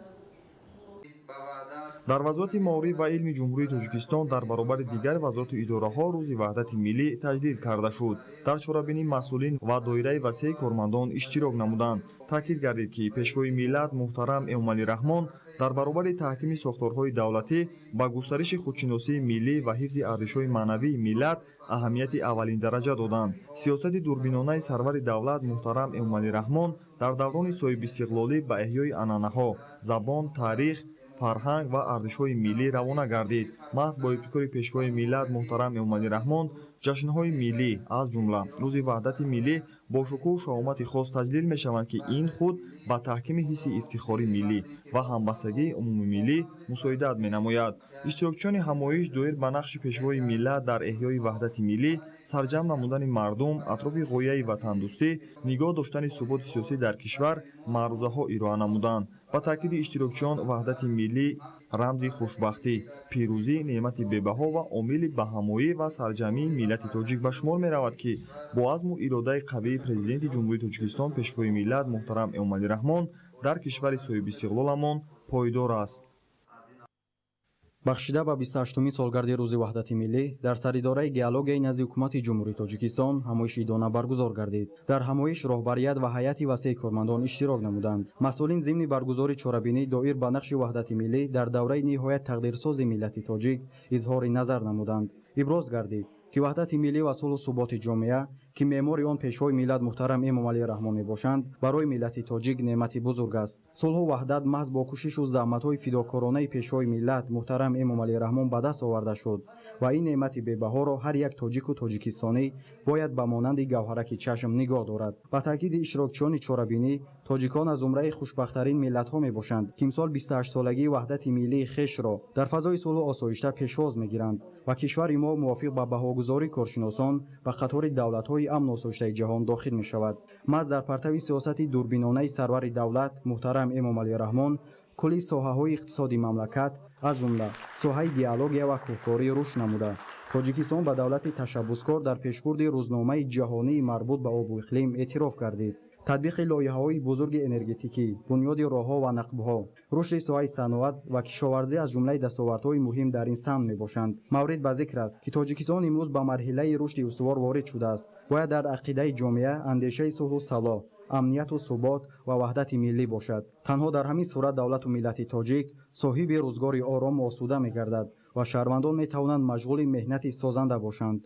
Дар Вазорати маориф ва илми Ҷумҳурии Тоҷикистон дар баробари дигар вазорату идораҳо Рӯзи ваҳдати миллӣ таҷлил карда шуд. Дар чорабинӣ масъулин ва доираи васеи кормандон иштирок намуданд. Таъкид гардид, ки Пешвои миллат муҳтарам Эмомалӣ Раҳмон дар баробари таҳкими сохторҳои давлатӣ ба густариши худшиносии миллӣ ва ҳифзи арзишҳои маънавии миллат аҳамияти аввалиндараҷа доданд. Сиёсати дурбинонаи сарвари давлат муҳтарам Эмомалӣ Раҳмон дар даврони соҳибистиқлолӣ ба эҳёи анъанаҳо, забон, таърих, фарҳанг ва арзишҳои миллӣ равона гардид. Маҳз бо ибтикори Пешвои миллат муҳтарам Эмомалӣ Раҳмон ҷашнҳои миллӣ, аз ҷумла Рӯзи ваҳдати миллӣ, бо шукӯҳу шаҳомати хос таҷлил мешаванд, ки ин худ ба таҳкими ҳисси ифтихори миллӣ ва ҳамбастагии умумимиллӣ мусоидат менамояд. Иштирокчиёни ҳамоиш доир ба нақши Пешвои миллат дар эҳёи ваҳдати миллӣ, сарҷамъ намудани мардум атрофи ғояи ватандӯстӣ, нигоҳ доштани суботи сиёсӣ дар кишвар маърузаҳо ироа намуданд. Ба таъкиди иштирокчиён, ваҳдати миллӣ рамзи хушбахтӣ, пирӯзӣ, неъмати бебаҳо ва омили баҳамоӣ ва сарҷамъии миллати тоҷик ба шумор меравад, ки бо азму иродаи қавии Президенти Ҷумҳурии Тоҷикистон, Пешвои миллат муҳтарам Эмомалӣ Раҳмон дар кишвари соҳибистиқлоламон пойдор аст. Бахшида ба 28-умин солгарди Рӯзи ваҳдати миллӣ дар Саридораи геологияи назди Ҳукумати Ҷумҳурии Тоҷикистон ҳамоиши идона баргузор гардид. Дар ҳамоиш роҳбарият ва ҳайати васеи кормандон иштирок намуданд. Масъулин зимни баргузори чорабинӣ доир ба нақши ваҳдати миллӣ дар давраи ниҳоят тақдирсози миллати тоҷик изҳори назар намуданд. Иброз гардид, ки ваҳдати миллӣ ва сулҳу суботи ҷомеа, ки меъмори он Пешвои миллат муҳтарам Эмомалӣ Раҳмон мебошанд, барои миллати тоҷик неъмати бузург аст. Сулҳу ваҳдат маҳз бо кӯшишу заҳматҳои фидокоронаи Пешвои миллат муҳтарам Эмомалӣ Раҳмон ба даст оварда шуд ва ин неъмати бебаҳоро ҳар як тоҷику тоҷикистонӣ бояд ба монанди гавҳараки чашм нигоҳ дорад. Ба таъкиди иштирокчиёни чорабинӣ, тоҷикон аз зумраи хушбахттарин миллатҳо мебошанд, ки имсол 28-солагии ваҳдати миллии хешро дар фазои сулҳу осоишта пешвоз мегиранд ва кишвари мо мувофиқ ба баҳогузории коршиносон ба қатори давлатҳои амну осоиштаи ҷаҳон дохил мешавад. Маҳз дар партави сиёсати дурбинонаи сарвари давлат муҳтарам Эмомалӣ Раҳмон кулли соҳаҳои иқтисоди мамлакат, аз ҷумла соҳаи геология ва кӯҳкорӣ рушд намуда, Тоҷикистон ба давлати ташаббускор дар пешбурди рӯзномаи ҷаҳонии марбут ба обу иқлим эътироф гардид. Татбиқи лоиҳаҳои бузурги энергетикӣ, бунёди роҳҳо ва нақбҳо, рушди соҳаи саноат ва кишоварзӣ аз ҷумлаи дастовардҳои муҳим дар ин самт мебошанд. Маврид ба зикр аст, ки Тоҷикистон имрӯз ба марҳилаи рушди устувор ворид шудааст. Бояд дар ақидаи ҷомеа андешаи сулҳу салоҳ, амнияту субот ва ваҳдати миллӣ бошад. Танҳо дар ҳамин сурат давлату миллати тоҷик соҳиби рӯзгори орому осуда мегардад ва шаҳрвандон метавонанд машғули меҳнати созанда бошанд.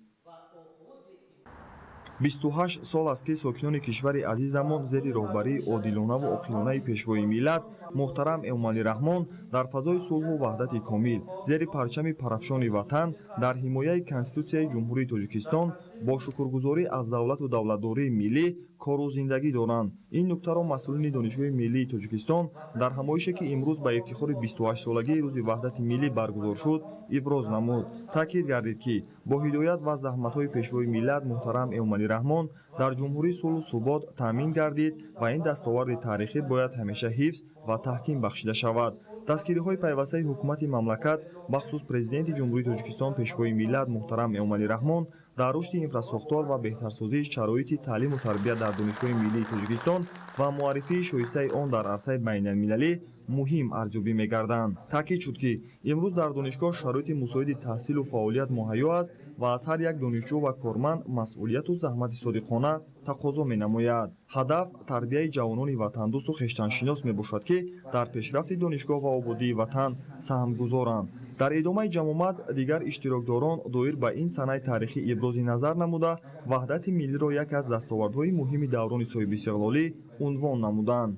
28 сол аст, ки сокинони кишвари азизамон зери роҳбарии одилонаву оқилонаи Пешвои миллат муҳтарам Эмомалӣ Раҳмон дар фазои сулҳу ваҳдати комил, зери парчами парафшони ватан, дар ҳимояи Конститутсияи Ҷумҳурии Тоҷикистон, бо шукргузорӣ аз давлату давлатдории миллӣ кору зиндагӣ доранд. Ин нуктаро масъулини Донишгоҳи миллии Тоҷикистон дар ҳамоише, ки имрӯз ба ифтихори 28-солагии Рӯзи ваҳдати миллӣ баргузор шуд, иброз намуд. Таъкид гардид, ки бо ҳидоят ва заҳматҳои Пешвои миллат муҳтарам Эмомалӣ Раҳмон дар ҷумҳурӣ сулҳу субот таъмин гардид ва ин дастоварди таърихӣ бояд ҳамеша ҳифз ва таҳким бахшида шавад. Дастгириҳои пайвастаи ҳукумати мамлакат, бахусус Президенти Ҷумҳурии Тоҷикистон, Пешвои миллат муҳтарам Эмомалӣ Раҳмон дар рушди инфрасохтор ва беҳтарсозии шароити таълиму тарбия дар Донишгоҳи миллии Тоҷикистон ва муаррифии шоистаи он дар арсаи байналмилалӣ муҳим арзёбӣ мегарданд. Таъкид шуд, ки имрӯз дар донишгоҳ шароити мусоиди таҳсилу фаъолият муҳайё аст ва аз ҳар як донишҷӯ ва корманд масъулияту заҳмати содиқона тақозо менамояд. Ҳадаф тарбияи ҷавонони ватандӯсту хештаншинос мебошад, ки дар пешрафти донишгоҳ ва ободии ватан саҳмгузоранд. Дар идомаи ҷамъомад дигар иштирокдорон доир ба ин санаи таърихӣ ибрози назар намуда, ваҳдати миллиро яке аз дастовардҳои муҳими даврони соҳибистиқлолӣ унвон намуданд.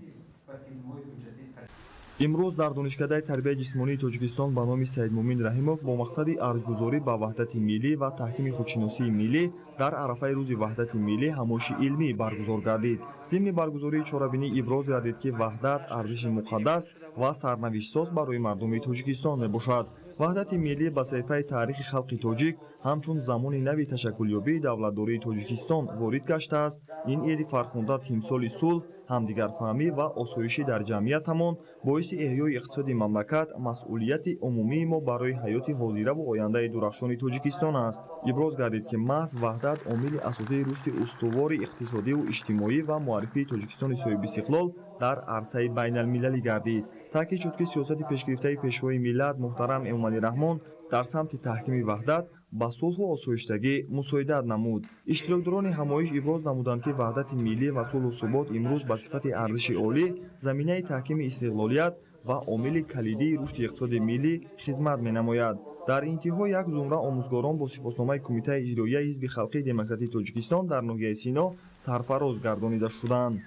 Имрӯз дар Донишкадаи тарбияи ҷисмонии Тоҷикистон ба номи Саидмӯмин Раҳимов бо мақсади арҷгузорӣ ба ваҳдати миллӣ ва таҳкими худшиносии миллӣ дар арафаи Рӯзи ваҳдати миллӣ ҳамоиши илмӣ баргузор гардид. Зимни баргузории чорабинӣ иброз гардид, ки ваҳдат арзиши муқаддас ва сарнавиштсоз барои мардуми Тоҷикистон мебошад. Ваҳдати миллӣ ба саҳифаи таърихи халқи тоҷик ҳамчун замони нави ташаккулёбии давлатдории Тоҷикистон ворид гаштааст. Ин иди фархунда тимсоли сулҳ, ҳамдигарфаҳмӣ ва осоишӣ дар ҷамъиятамон, боиси эҳёи иқтисоди мамлакат, масъулияти умумии мо барои ҳаёти ҳозираву ояндаи дурахшони Тоҷикистон аст. Иброз гардид, ки маҳз ваҳдат омили асосии рушди устувори иқтисодиву иҷтимоӣ ва муаррифии Тоҷикистони соҳибистиқлол дар арсаи байналмилалӣ гардид. Таъкид шуд, ки сиёсати пешгирифтаи Пешвои миллат муҳтарам Эмомалӣ Раҳмон дар самти таҳкими ваҳдат ба сулҳу осоиштагӣ мусоидат намуд. Иштирокдорони ҳамоиш иброз намуданд, ки ваҳдати миллӣ ва сулҳу субот имрӯз ба сифати арзиши олӣ, заминаи таҳкими истиқлолият ва омили калидии рушди иқтисоди миллӣ хизмат менамояд. Дар интиҳо як зумра омӯзгорон бо сипосномаи Кумитаи иҷроияи Ҳизби халқии демократии Тоҷикистон дар ноҳияи Сино сарфароз гардонида шуданд.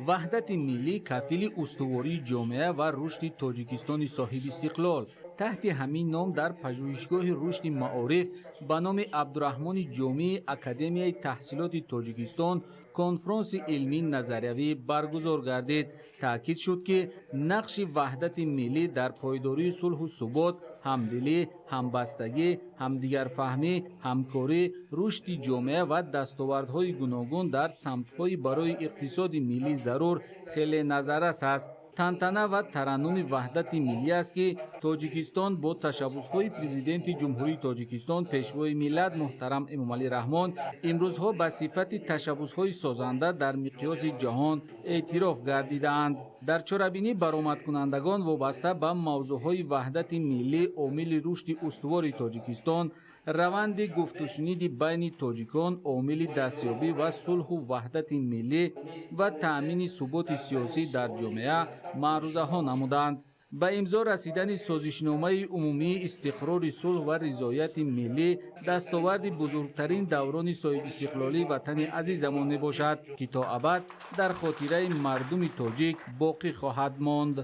Ваҳдати миллӣ кафили устувории ҷомеа ва рушди Тоҷикистони соҳибистиқлол. Таҳти ҳамин ном дар пажӯҳишгоҳи рушди маориф ба номи Абдураҳмони Ҷомии Академияи таҳсилоти Тоҷикистон конфронси илмии назариявӣ баргузор гардид. Таъкид шуд, ки нақши ваҳдати миллӣ дар пойдории сулҳу субот, ҳамдилӣ, ҳамбастагӣ, ҳамдигарфаҳмӣ, ҳамкорӣ, рушди ҷомеа ва дастовардҳои гуногун дар самтҳои барои иқтисоди миллӣ зарур хеле назаррас аст. Тантана ва тараннуми ваҳдати миллӣ аст, ки Тоҷикистон бо ташаббусҳои Президенти Ҷумҳурии Тоҷикистон, Пешвои миллат муҳтарам Эмомалӣ Раҳмон имрӯзҳо ба сифати ташаббусҳои созанда дар миқёси ҷаҳон эътироф гардидаанд. Дар чорабинӣ баромадкунандагон вобаста ба мавзӯъҳои ваҳдати миллӣ, омили рушди устувори Тоҷикистон, раванди гуфтушуниди байни тоҷикон, омили дастёбӣ ва сулҳу ваҳдати миллӣ ва таъмини суботи сиёсӣ дар ҷомеа маърузаҳо намуданд. Ба имзо расидани созишномаи умумии истиқрори сулҳ ва ризояти миллӣ дастоварди бузургтарин даврони соҳибистиқлолии ватани азизамон мебошад, ки то абад дар хотираи мардуми тоҷик боқӣ хоҳад монд.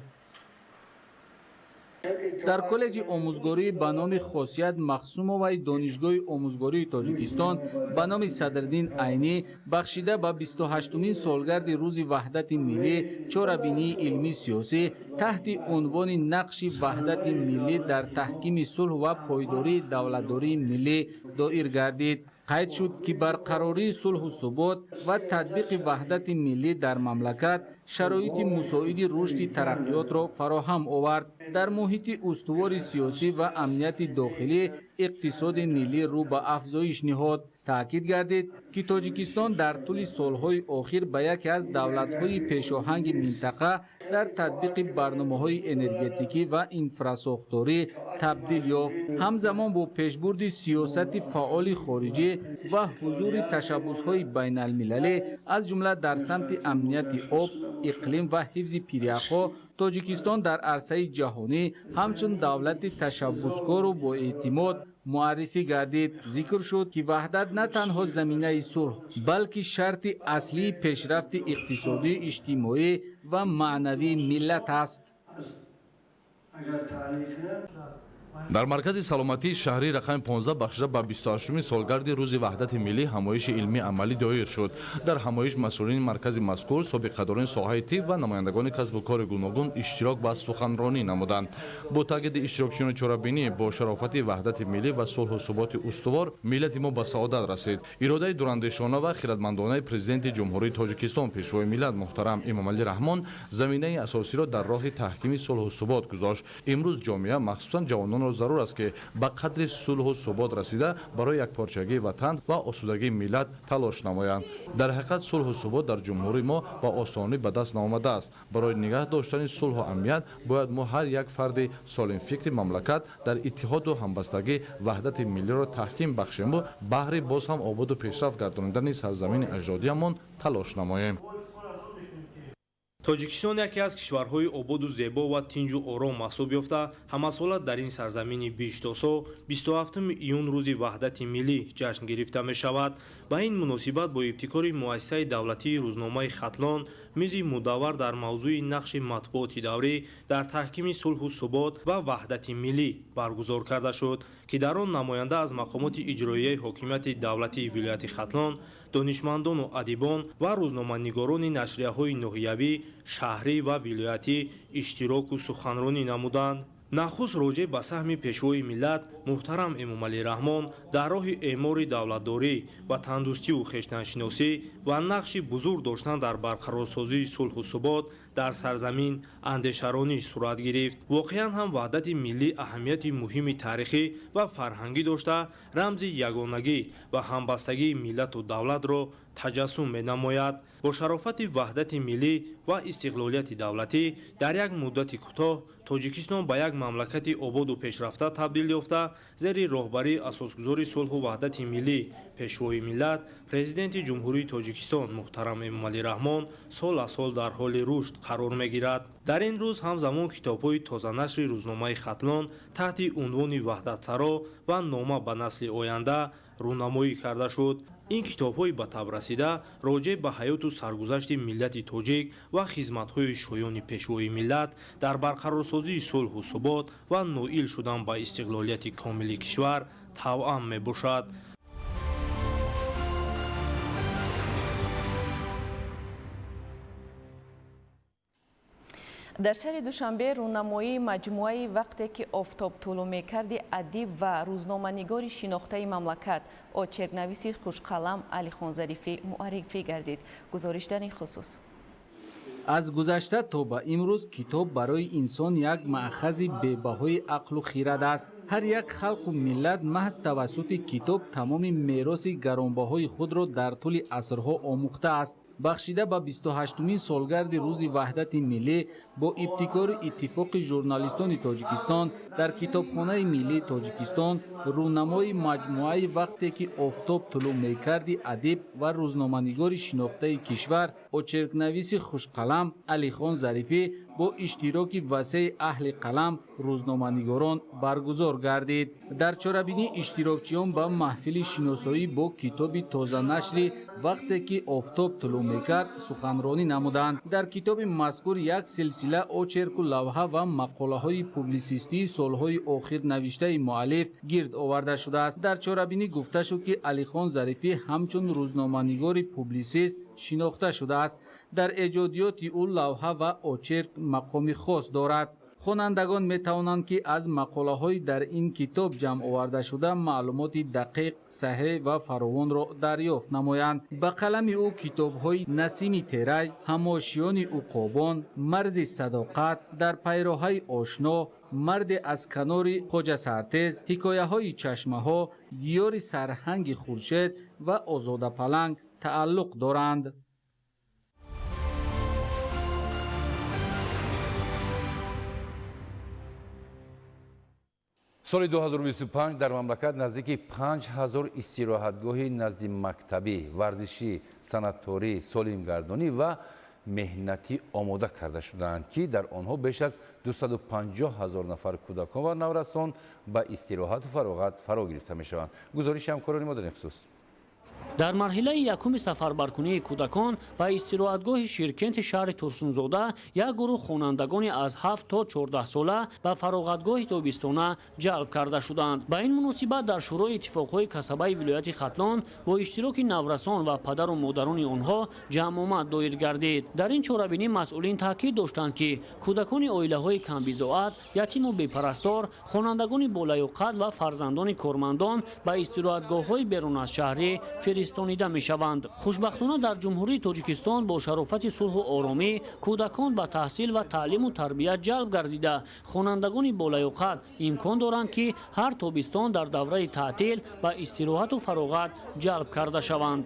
Дар коллеҷи омӯзгорӣ ба номи Хосият Махсумоваи Донишгоҳи омӯзгории Тоҷикистон ба номи Садриддин Айнӣ бахшида ба 28-умин солгарди Рӯзи ваҳдати миллӣ чорабинии илмии сиёсӣ таҳти унвони нақши ваҳдати миллӣ дар таҳкими сулҳ ва пойдории давлатдории миллӣ доир гардид. Қайд шуд, ки барқарории сулҳу субот ва татбиқи ваҳдати миллӣ дар мамлакат шароити мусоиди рушди тараққиётро фароҳам овард. Дар муҳити устувори сиёсӣ ва амнияти дохилӣ иқтисоди миллӣ рӯ ба афзоиш ниҳод. Таъкид гардид, ки Тоҷикистон дар тӯли солҳои охир ба яке аз давлатҳои пешоҳанги минтақа дар татбиқи барномаҳои энергетикӣ ва инфрасохторӣ табдил ёфт. Ҳамзамон бо пешбурди сиёсати фаъоли хориҷӣ ва ҳузури ташаббусҳои байналмилалӣ, аз ҷумла дар самти амнияти об, иқлим ва ҳифзи пиряхҳо, Тоҷикистон дар арсаи ҷаҳонӣ ҳамчун давлати ташаббускору боэътимод муаррифӣ гардид. Зикр шуд, ки ваҳдат на танҳо заминаи сулҳ, балки шарти аслии пешрафти иқтисодӣ, иҷтимоӣ ва маънавии миллат аст. Дар маркази саломатии шаҳрии рақами 15 бахшида ба 28-уми солгарди Рӯзи ваҳдати миллӣ ҳамоиши илмии амалӣ доир шуд. Дар ҳамоиш масъулини маркази мазкур, собиқадорони соҳаи тиб ва намояндагони касбу кори гуногун иштирок ва суханронӣ намуданд. Бо таъкиди иштирокчиёни чорабинӣ, бо шарофати ваҳдати миллӣ ва сулҳу суботи устувор миллати мо ба саодат расид. Иродаи дурандешона ва хиратмандонаи Президенти Ҷумҳурии Тоҷикистон, Пешвои миллат муҳтарам Эмомалӣ Раҳмон заминаи асосиро дар роҳи таҳкими сулҳу субот гузошт. Имрӯз ҷомеа, махсусан ҷавононро зарур аст, ки ба қадри сулҳу субот расида барои якпорчагии ватан ва осудагии миллат талош намоянд. Дар ҳақиқат сулҳу субот дар ҷумҳурии мо ба осонӣ ба даст наомадааст. Барои нигаҳ доштани сулҳу амният бояд мо ҳар як фарди солимфикри мамлакат дар иттиҳоду ҳамбастагӣ ваҳдати миллиро таҳким бахшему баҳри боз ҳам ободу пешрафт гардонидани сарзамини аҷдодиамон талош намоем. Тоҷикистон яке аз кишварҳои ободу зебо ва тинҷу ором маҳсуб ёфта, ҳамасола дар ин сарзамини биҳиштосо 27 июн Рӯзи ваҳдати миллӣ ҷашн гирифта мешавад. Ба ин муносибат бо ибтикори муассисаи давлатии рӯзномаи Хатлон Мизи мудаввар дар мавзӯи нақши матбуоти даврӣ дар таҳкими сулҳу субот ва ваҳдати миллӣ баргузор карда шуд, ки дар он намоянда аз мақомоти иҷроияи ҳокимияти давлатии вилояти Хатлон, донишмандону адибон ва рӯзноманигорони нашрияҳои ноҳиявӣ, шаҳрӣ ва вилоятӣ иштироку суханронӣ намуданд. Нахуст роҷеъ ба саҳми Пешвои миллат муҳтарам Эмомалӣ Раҳмон дар роҳи эъмори давлатдорӣ, ватандӯстиву хештаншиносӣ ва нақши бузург доштан дар барқарорсозии сулҳу субот дар сарзамин андешаронӣ сурат гирифт. Воқеан ҳам ваҳдати миллӣ аҳамияти муҳими таърихӣ ва фарҳангӣ дошта, рамзи ягонагӣ ва ҳамбастагии миллату давлатро таҷассум менамояд. Бо шарофати ваҳдати миллӣ ва истиқлолияти давлатӣ дар як муддати кӯтоҳ Тоҷикистон ба як мамлакати ободу пешрафта табдил ёфта, зери роҳбарии асосгузори сулҳу ваҳдати миллӣ, Пешвои миллат, Президенти Ҷумҳурии Тоҷикистон муҳтарам Эмомалӣ Раҳмон сол аз сол дар ҳоли рушд қарор мегирад. Дар ин рӯз ҳамзамон китобҳои тозанашри рӯзномаи Хатлон таҳти унвони Ваҳдатсаро ва Нома ба насли оянда рӯнамоӣ карда шуд. Ин китобҳои ба таб расида роҷеъ ба ҳаёту саргузашти миллати тоҷик ва хизматҳои шоёни Пешвои миллат дар барқарорсозии сулҳу субот ва ноил шудан ба истиқлолияти комили кишвар тавъам мебошад. Дар шаҳри Душанбе рӯнамоии маҷмӯаи «Вақте ки офтоб тулӯъ мекарди» адиб ва рӯзноманигори шинохтаи мамлакат, очеркнависи хушқалам Алихон Зарифӣ муаррифӣ гардид. Гузориш дар ин хусус. Аз гузашта то ба имрӯз китоб барои инсон як маъхази бебаҳои ақлу хирад аст. Ҳар як халқу миллат маҳз тавассути китоб тамоми мероси гаронбаҳои худро дар тӯли асрҳо омӯхтааст. Бахшида ба 28-умин солгарди рӯзи ваҳдати миллӣ бо ибтикори Иттифоқи журналистони Тоҷикистон дар Китобхонаи миллии Тоҷикистон рӯнамои маҷмӯаи «Вақте ки офтоб тулӯъ мекарди» адиб ва рӯзноманигори шинохтаи кишвар, очеркнависи хушқалам Алихон Зарифӣ бо иштироки васеи аҳли қалам, рӯзноманигорон баргузор гардид. Дар чорабинӣ иштирокчиён ба маҳфили шиносоӣ бо китоби тозанашри «Вақте ки офтоб тулӯъ мекард» суханронӣ намуданд. Дар китоби мазкур як силсила очерку лавҳа ва мақолаҳои публисистии солҳои охир навиштаи муаллиф гирд оварда шудааст. Дар чорабинӣ гуфта шуд, ки Алихон Зарифӣ ҳамчун рӯзноманигори публисист шинохта шудааст. Дар эҷодиёти ӯ лавҳа ва очерк мақоми хос дорад. Хонандагон метавонанд, ки аз мақолаҳои дар ин китоб ҷамъ оварда шуда маълумоти дақиқ, саҳеҳ ва фаровонро дарёфт намоянд. Ба қалами ӯ китобҳои Насими Терай, Ҳамошиёни уқобон, Марзи садоқат, Дар пайроҳаи ошно, Марде аз канори Хоҷасартез, Ҳикояҳои чашмаҳо, Диёри сарҳанги хуршед ва Озодапаланг тааллуқ доранд. Соли 2025 дар мамлакат наздики 5000 истироҳатгоҳи назди мактабӣ, варзишӣ, санъатторӣ, солимгардонӣ ва меҳнатӣ омода карда шудаанд, ки дар онҳо беш аз 250 ҳазор нафар кӯдакон ва наврасон ба истироҳату фароғат фаро гирифта мешаванд. Гузориши ҳамкорони мо дар ин хусус. Дар марҳилаи якуми сафарбаркунии кӯдакон ба истироҳатгоҳи Ширкенти шаҳри Турсунзода як гурӯҳ хонандагони аз 7 то 14 сола ба фароғатгоҳи тобистона ҷалб карда шуданд. Ба ин муносибат дар Шӯрои иттифоқҳои касабаи вилояти Хатлон бо иштироки наврасон ва падару модарони онҳо ҷамъомад доир гардид. Дар ин чорабинӣ масъулин таъкид доштанд, ки кӯдакони оилаҳои камбизоат, ятиму бепарастор, хонандагони болаёқат ва фарзандони кормандон ба истироҳатгоҳҳои берун аз шаҳрӣ фиристонида мешаванд. Хушбахтона дар Ҷумҳурии Тоҷикистон бо шарофати сулҳу оромӣ кӯдакон ба таҳсил ва таълиму тарбия ҷалб гардида, хонандагони болаёқат имкон доранд, ки ҳар тобистон дар давраи таътил ба истироҳату фароғат ҷалб карда шаванд.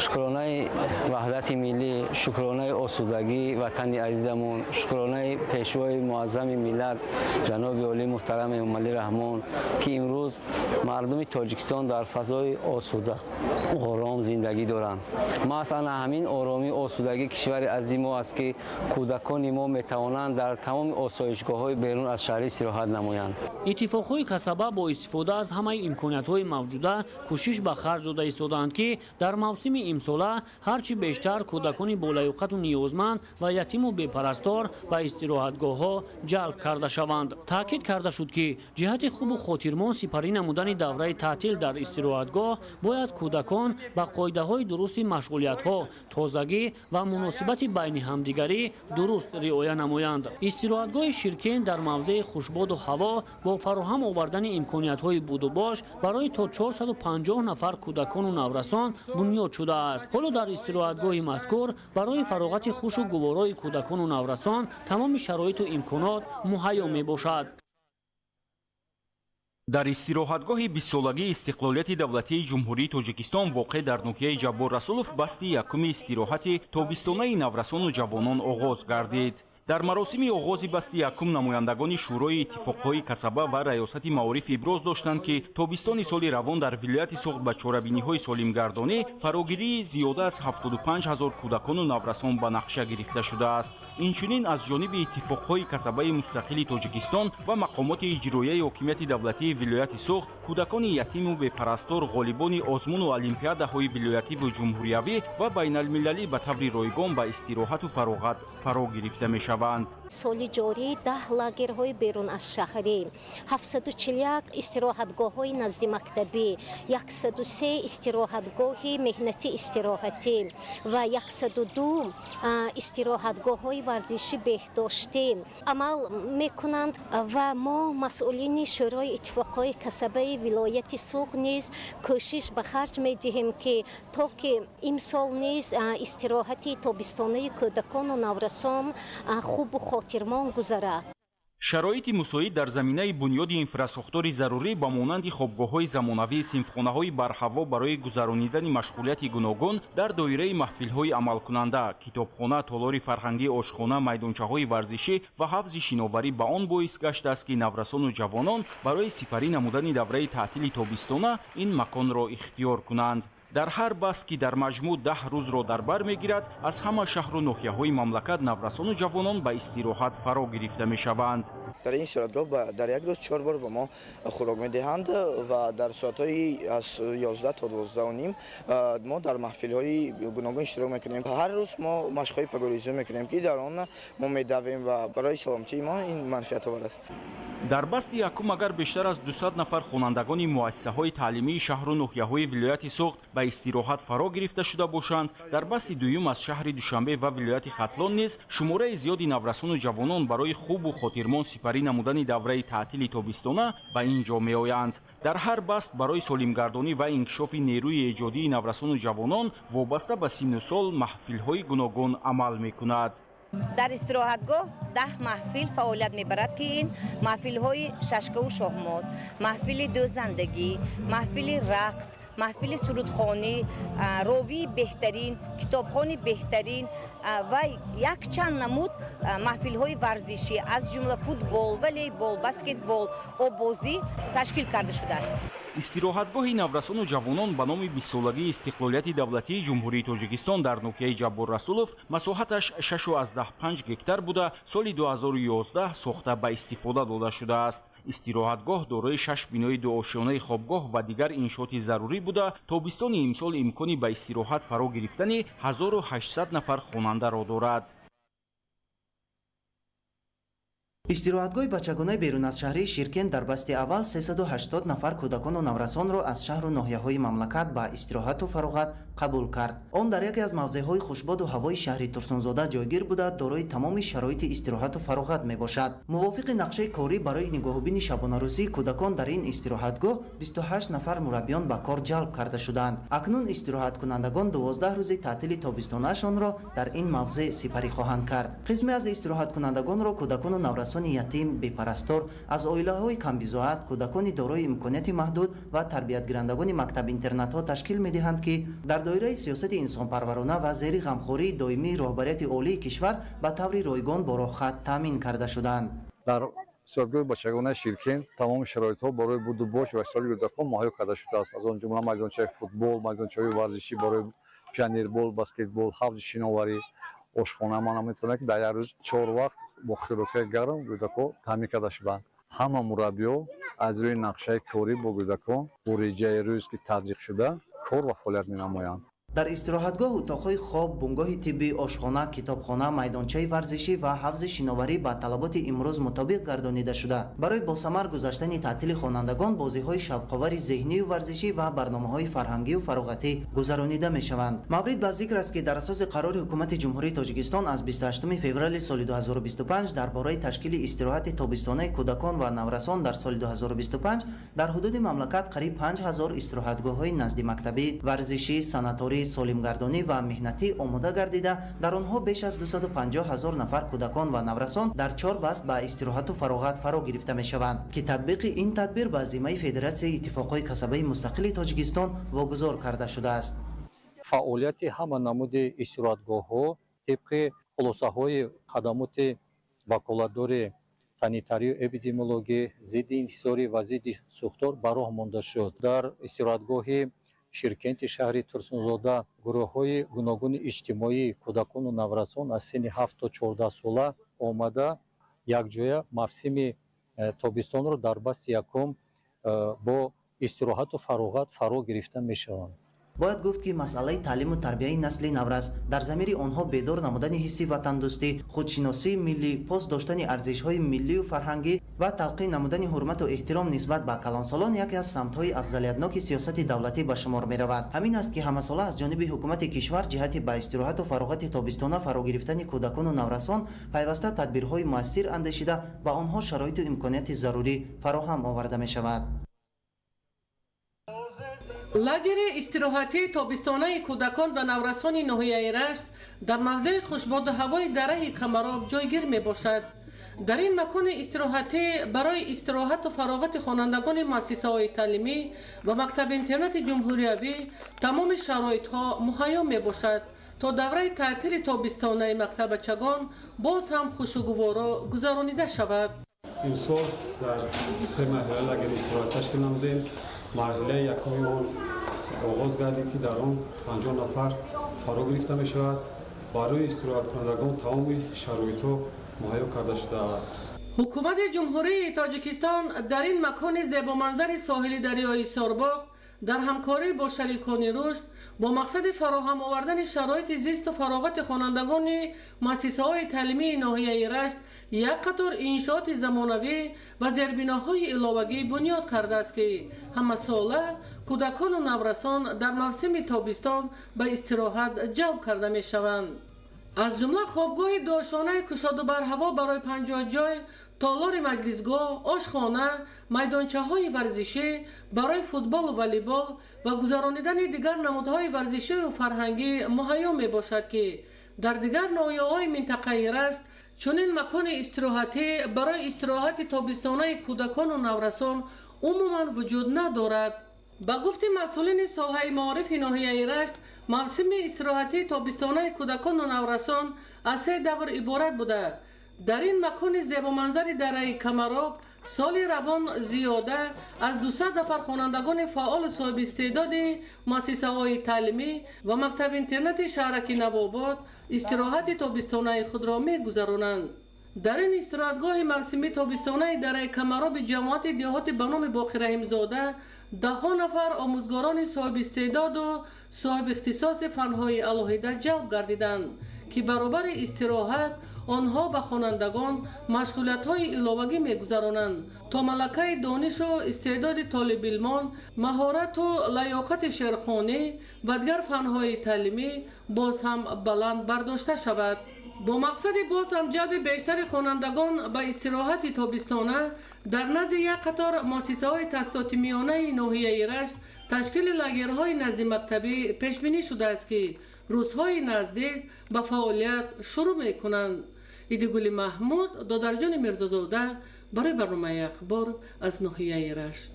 Шукронаи ваҳдати миллӣ, шукронаи осудагии ватани азизамон, шукронаи пешвои муаззами миллат ҷаноби олии муҳтарам Эмомалӣ Раҳмон, ки имрӯз мардуми Тоҷикистон дар фазои осуда ором зиндагӣ доранд. Маҳз ана ҳамин оромӣ, осудагии кишвари азизи мо аст, ки кӯдакони мо метавонанд дар тамоми осоишгоҳҳои берун аз шаҳрӣ истироҳат намоянд. Иттифоқҳои касаба бо истифода аз ҳамаи имкониятҳои мавҷуда кӯшиш ба харҷ дода истодаанд, ки дар Мавсими имсола ҳарчи бештар кӯдакони болаёқату ниёзманд ва ятиму бепарастор ба истироҳатгоҳҳо ҷалб карда шаванд. Таъкид карда шуд, ки ҷиҳати хубу хотирмон сипарӣ намудани давраи таътил дар истироҳатгоҳ бояд кӯдакон ба қоидаҳои дурусти машғулиятҳо, тозагӣ ва муносибати байни ҳамдигарӣ дуруст риоя намоянд. Истироҳатгоҳи Ширкент дар мавзеи хушбоду ҳаво бо фароҳам овардани имкониятҳои будубош барои то 450 нафар кӯдакону наврасон бунёд шудааст. Ҳоло дар истироҳатгоҳи мазкур барои фароғати хушу гуворои кӯдакону наврасон тамоми шароиту имконот муҳайё мебошад. Дар истироҳатгоҳи 20-солагии истиқлолияти давлатии Ҷумҳурии Тоҷикистон воқеъ дар ноҳияи Ҷаббор Расулов басти якуми истироҳати тобистонаи наврасону ҷавонон оғоз гардид. Дар маросими оғози басти якум намояндагони Шӯрои иттифоқҳои касаба ва Раёсати маориф иброз доштанд, ки тобистони соли равон дар вилояти Суғд ба чорабиниҳои солимгардонӣ фарогирии зиёда аз 75 ҳазор кӯдакону наврасон ба нақша гирифта шудааст. Инчунин аз ҷониби иттифоқҳои касабаи мустақили Тоҷикистон ва мақомоти иҷроияи ҳокимияти давлатии вилояти Суғд кӯдакони ятиму бепарастор, ғолибони озмуну олимпиадаҳои вилоятиву ҷумҳуриявӣ ва байналмилалӣ ба таври ройгон ба истироҳату фароғат фаро гирифта мешаванд. Соли ҷорӣ 10 лагерҳои берун аз шаҳрӣ, 741 истироҳатгоҳҳои наздимактабӣ, 103 истироҳатгоҳи меҳнатӣ истироҳатӣ ва 102 истироҳатгоҳҳои варзишӣ беҳдоштӣ амал мекунанд ва мо масъулини Шӯрои иттифоқҳои касабаи вилояти Суғд низ кӯшиш ба харҷ медиҳем, ки то ки имсол низ истироҳати тобистонаи кӯдакону наврасон хубу хотирмон гузарад. Шароити мусоид дар заминаи бунёди инфрасохтори зарурӣ ба монанди хобгоҳҳои замонавӣ, синфхонаҳои барҳаво барои гузаронидани машғулияти гуногун дар доираи маҳфилҳои амалкунанда, китобхона, толори фарҳангӣ, ошхона, майдончаҳои варзишӣ ва ҳавзи шиноварӣ ба он боис гаштааст, ки наврасону ҷавонон барои сипарӣ намудани давраи таътили тобистона ин маконро ихтиёр кунанд. Дар ҳар баст, ки дар маҷмӯъ 10 рӯзро дар бар мегирад, аз ҳама шаҳру ноҳияҳои мамлакат наврасону ҷавонон ба истироҳат фаро гирифта мешаванд. Дар ин истироҳатгоҳ дар як рӯз 4 бор ба мо хӯрок медиҳанд ва дар соатҳои аз 11 то 12:30 мо дар маҳфилҳои гуногун иштирок мекунем. Ҳар рӯз мо машқҳои пагоризӣ мекунем, ки дар он мо медавем ва барои саломатии мо ин манфиатовар аст. Дар басти якум агар бештар аз 200 нафар хонандагони муассисаҳои таълимии шаҳру ноҳияҳои вилояти Суғд ба истироҳат фаро гирифта шуда бошанд, дар басти дуюм аз шаҳри Душанбе ва вилояти Хатлон низ шумораи зиёди наврасону ҷавонон барои хубу хотирмон сипарӣ намудани давраи таътили тобистона ба ин ҷо меоянд. Дар ҳар баст барои солимгардонӣ ва инкишофи нерӯи эҷодии наврасону ҷавонон вобаста ба синну сол маҳфилҳои гуногун амал мекунад. Дар истироҳатгоҳ 10 маҳфил фаъолият мебарад, ки ин маҳфилҳои шашкаву шоҳмот, маҳфили дӯзандагӣ, маҳфили рақс, маҳфили сурудхонӣ, ровии беҳтарин, китобхони беҳтарин ва якчанд намуд маҳфилҳои варзишӣ аз ҷумла футбол, волейбол, баскетбол, оббозӣ ташкил карда шудааст. Истироҳатгоҳи наврасону ҷавонон ба номи 20-солагии истиқлолияти давлатии Ҷумҳурии Тоҷикистон дар ноҳияи Ҷаббор Расулов масоҳаташ 6,5 гектар буда, соли 2011 сохта ба истифода дода шудааст. Истироҳатгоҳ дорои 6 бинои дуошёнаи хобгоҳ ва дигар иншооти зарурӣ буда, тобистони имсол имкони ба истироҳат фаро гирифтани 1800 нафар хонандаро дорад. Истироҳатгоҳи бачагонаи берун аз шаҳрии Ширкент дар басти аввал 380 нафар кӯдакону наврасонро аз шаҳру ноҳияҳои мамлакат ба истироҳату фароғат қабул кард. Он дар яке аз мавзеъҳои хушбоду ҳавои шаҳри Турсунзода ҷойгир буда, дорои тамоми шароити истироҳату фароғат мебошад. Мувофиқи нақшаи корӣ барои нигоҳубини шабонарӯзии кӯдакон дар ин истироҳатгоҳ 28 нафар мураббиён ба кор ҷалб карда шуданд. Акнун истироҳаткунандагон 12 рӯзи таътили тобистонаашонро дар ин мавзеъ сипарӣ хоҳанд кард. Қисме аз истироҳаткунандагонро кӯдакону наврасони ятим, бепарастор, аз оилаҳои камбизоат, кӯдакони дорои имконияти маҳдуд ва тарбиятгирандагони мактаб-интернатҳо ташкил медиҳанд, ки дар доираи сиёсати инсонпарварона ва зери ғамхории доимии роҳбарияти олии кишвар ба таври ройгон бо роҳхат таъмин карда шуданд. Дар истироҳатгоҳи бачагонаи Ширкент тамоми шароитҳо барои будубош ва истироҳати кӯдакон муҳайё карда шудааст. Аз он ҷумла майдончаи футбол, майдончаҳои варзишӣ барои пионербол, баскетбол, ҳавзи шиноварӣ, ошхона. Ман метавонам, ки дар як рӯз 4 вақт бо хӯрокҳои гарм кӯдакҳо таъмин карда шуданд. Ҳама мураббиҳо аз рӯи нақшаи корӣ бо кӯдакон бо реҷаи рӯз, ки татбиқ шуда, кор ва фаъолият менамоянд. Дар истироҳатгоҳ утоқҳои хоб, бунгоҳи тиббӣ, ошхона, китобхона, майдончаи варзишӣ ва ҳавзи шиноварӣ ба талаботи имрӯз мутобиқ гардонида шуда, барои босамар гузаштани таътили хонандагон бозиҳои шавқовари зеҳнию варзишӣ ва барномаҳои фарҳангию фароғатӣ гузаронида мешаванд. Маврид ба зикр аст, ки дар асоси қарори Ҳукумати Ҷумҳурии Тоҷикистон аз 28 феврали соли 2025 дар бораи ташкили истироҳати тобистонаи кӯдакон ва наврасон дар соли 2025 дар ҳудуди мамлакат қариб 5000 истироҳатгоҳҳои наздимактабӣ, варзишӣ, санаторӣ, солимгардонӣ ва меҳнатӣ омода гардида, дар онҳо беш аз 250 ҳазор нафар кӯдакон ва наврасон дар чор баст ба истироҳату фароғат фаро гирифта мешаванд, ки татбиқи ин тадбир ба зиммаи Федератсияи иттифоқҳои касабаи мустақили Тоҷикистон вогузор карда шудааст. Фаъолияти ҳама намуди истироҳатгоҳҳо тибқи хулосаҳои хадамоти ваколатдори санитарию эпидемиологӣ, зидди инҳисорӣ ва зидди сӯхтор ба роҳ монда шуд. Дар истироҳатгоҳи Ширкенти шаҳри Турсунзода гурӯҳҳои гуногуни иҷтимоӣ, кӯдакону наврасон аз синни 7 то 14 сола омада, якҷоя мавсими тобистонро дар басти якум бо истироҳату фароғат фаро гирифта мешаванд. Бояд гуфт, ки масъалаи таълиму тарбияи насли наврас, дар замири онҳо бедор намудани ҳисси ватандӯстӣ, худшиносии миллӣ, пос доштани арзишҳои миллию фарҳангӣ ва талқин намудани ҳурмату эҳтиром нисбат ба калонсолон яке аз самтҳои афзалиятноки сиёсати давлатӣ ба шумор меравад. Ҳамин аст, ки ҳамасола аз ҷониби ҳукумати кишвар ҷиҳати ба истироҳату фароғати тобистона фаро гирифтани кӯдакону наврасон пайваста тадбирҳои муассир андешида, ба онҳо шароиту имконияти зарурӣ фароҳам оварда мешавад. Лагери истироҳатии тобистонаи кӯдакон ва наврасони ноҳияи Рашт дар мавзеи хушбоду ҳавои дараи Камароб ҷойгир мебошад. Дар ин макони истироҳатӣ барои истироҳату фароғати хонандагони муассисаҳои таълимӣ ва мактаби-интернати ҷумҳуриявӣ тамоми шароитҳо муҳайё мебошад, то давраи таътили тобистонаи мактабачагон боз ҳам хушу гуворо гузаронида шавад. Имсол дар се марҳила лагери истироҳат ташкил намудем. Марҳилаи якуми он оғоз гардид, ки дар он 50 нафар фаро гирифта мешавад. Барои истироҳаткунандагон тамоми шароитҳо муҳайё карда шудааст. Ҳукумати Ҷумҳурии Тоҷикистон дар ин макони зебоманзари соҳили дарёи Сорбоғ дар ҳамкорӣ бо шарикони рушд бо мақсади фароҳам овардани шароити зисту фароғати хонандагони муассисаҳои таълимии ноҳияи Рашт як қатор иншооти замонавӣ ва зербиноҳои иловагӣ бунёд кардааст, ки ҳамасола кӯдакону наврасон дар мавсими тобистон ба истироҳат ҷалб карда мешаванд. Аз ҷумла хобгоҳи дуошонаи кушоду барҳаво барои 50 ҷой, толори маҷлисгоҳ, ошхона, майдончаҳои варзишӣ барои футболу волейбол ва гузаронидани дигар намудҳои варзишию фарҳангӣ муҳайё мебошад, ки дар дигар ноҳияҳои минтақаи Рашт чунин макони истироҳатӣ барои истироҳати тобистонаи кӯдакону наврасон умуман вуҷуд надорад. Ба гуфти масъулини соҳаи маорифи ноҳияи Рашт, мавсими истироҳатии тобистонаи кӯдакону наврасон аз се давр иборат буда, дар ин макони зебоманзари дараи Камароб соли равон зиёда аз 200 нафар хонандагони фаъолу соҳибистеъдоди муассисаҳои таълимӣ ва мактаби-интернати шаҳраки Навобод истироҳати тобистонаи худро мегузаронанд. Дар ин истироҳатгоҳи мавсимии тобистонаи дараи Камароби ҷамоати деҳоти ба номи Боқираҳимзода даҳҳо нафар омӯзгорони соҳибистеъдоду соҳибихтисоси фанҳои алоҳида ҷалб гардиданд, ки баробари истироҳат онҳо ба хонандагон машғулиятҳои иловагӣ мегузаронанд, то малакаи донишу истеъдоди толибилмон, маҳорату лаёқати шеърхонӣ ва дигар фанҳои таълимӣ боз ҳам баланд бардошта шавад. Бо мақсади боз ҳам ҷалби бештари хонандагон ба истироҳати тобистона дар назди як қатор муассисаҳои таҳсилоти миёнаи ноҳияи Рашт ташкили лагерҳои наздимактабӣ пешбинӣ шудааст, ки рӯзҳои наздик ба фаъолият шурӯъ мекунанд. Идигули Маҳмуд, Додарҷони Мирзозода барои барномаи Ахбор аз ноҳияи Рашт.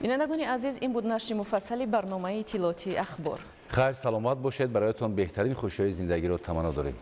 Бинандагони азиз, ин буд нашри муфассали барномаи иттилоотии Ахбор. Хайр, саломат бошед, бароятон беҳтарин хушиҳои зиндагиро таманно дорем.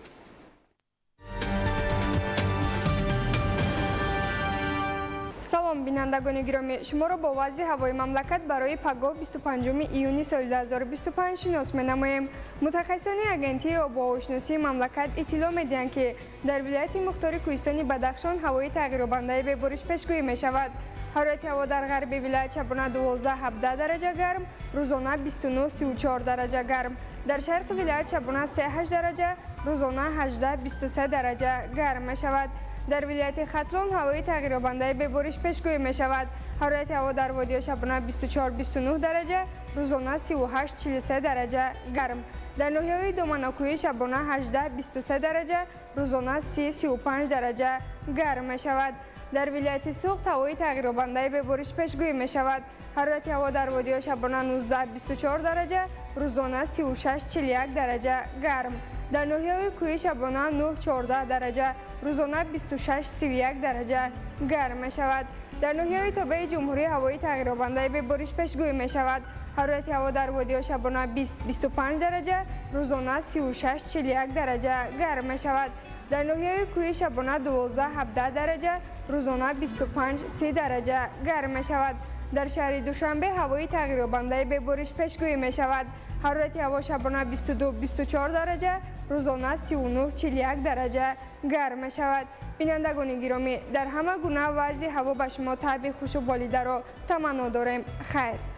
Салом. Салом, бинандагони гиромӣ, шуморо бо вазъи ҳавои мамлакат барои пагоҳ 25 июни соли 2025 шинос менамоем. Мутахассисони агентии обуҳавошиносии мамлакат иттилоъ медиҳанд, ки дар вилояти мухтори кӯҳистони Бадахшон ҳавои тағйирёбандаи бебориш пешгӯӣ мешавад. Ҳарорати ҳаво дар ғарби вилоят шабона 12-17 дараҷа гарм, рӯзона 29-34 дараҷа гарм. Дар шарқи вилоят шабона 3-8 дараҷа, рӯзона 18-23 дараҷа гарм мешавад. Дар вилояти Хатлон ҳавои тағйирёбандаи бебориш пешгӯӣ мешавад. Ҳарорати ҳаво дар водиҳо шабона 24-29 дараҷа, рӯзона 38-43 дараҷа гарм. Дар ноҳияҳои доманакӯҳӣ шабона 18-23 дараҷа, рӯзона 30-35 дараҷа гарм мешавад. Дар вилояти Суғд ҳавои тағйирёбандаи бебориш пешгӯӣ мешавад. Ҳарорати ҳаво дар водиҳо шабона 19-24 дараҷа, рӯзона 36-41 дараҷа гарм. Дар ноҳияҳои кӯҳӣ шабона 9-14 дараҷа, рӯзона 26-31 дараҷа гарм мешавад. Дар ноҳияҳои тобеи ҷумҳурӣ ҳавои тағйирёбандаи бебориш пешгӯӣ мешавад. Ҳарорати ҳаво дар водиҳо шабона 20-25 дараҷа, рӯзона 36-41 дараҷа гарм мешавад. Дар ноҳияҳои кӯҳӣ шабона 12-17 дараҷа, рӯзона 25-30 дараҷа гарм мешавад. Дар шаҳри Душанбе ҳавои тағйирёбандаи бебориш пешгӯӣ мешавад. Ҳарорати ҳаво шабона 22-24 дараҷа, рӯзона 39-41 дараҷа гарм мешавад. Бинандагони гиромӣ, дар ҳама гуна вазъи ҳаво ба шумо табъи хушу болидаро таманно дорем. Хайр.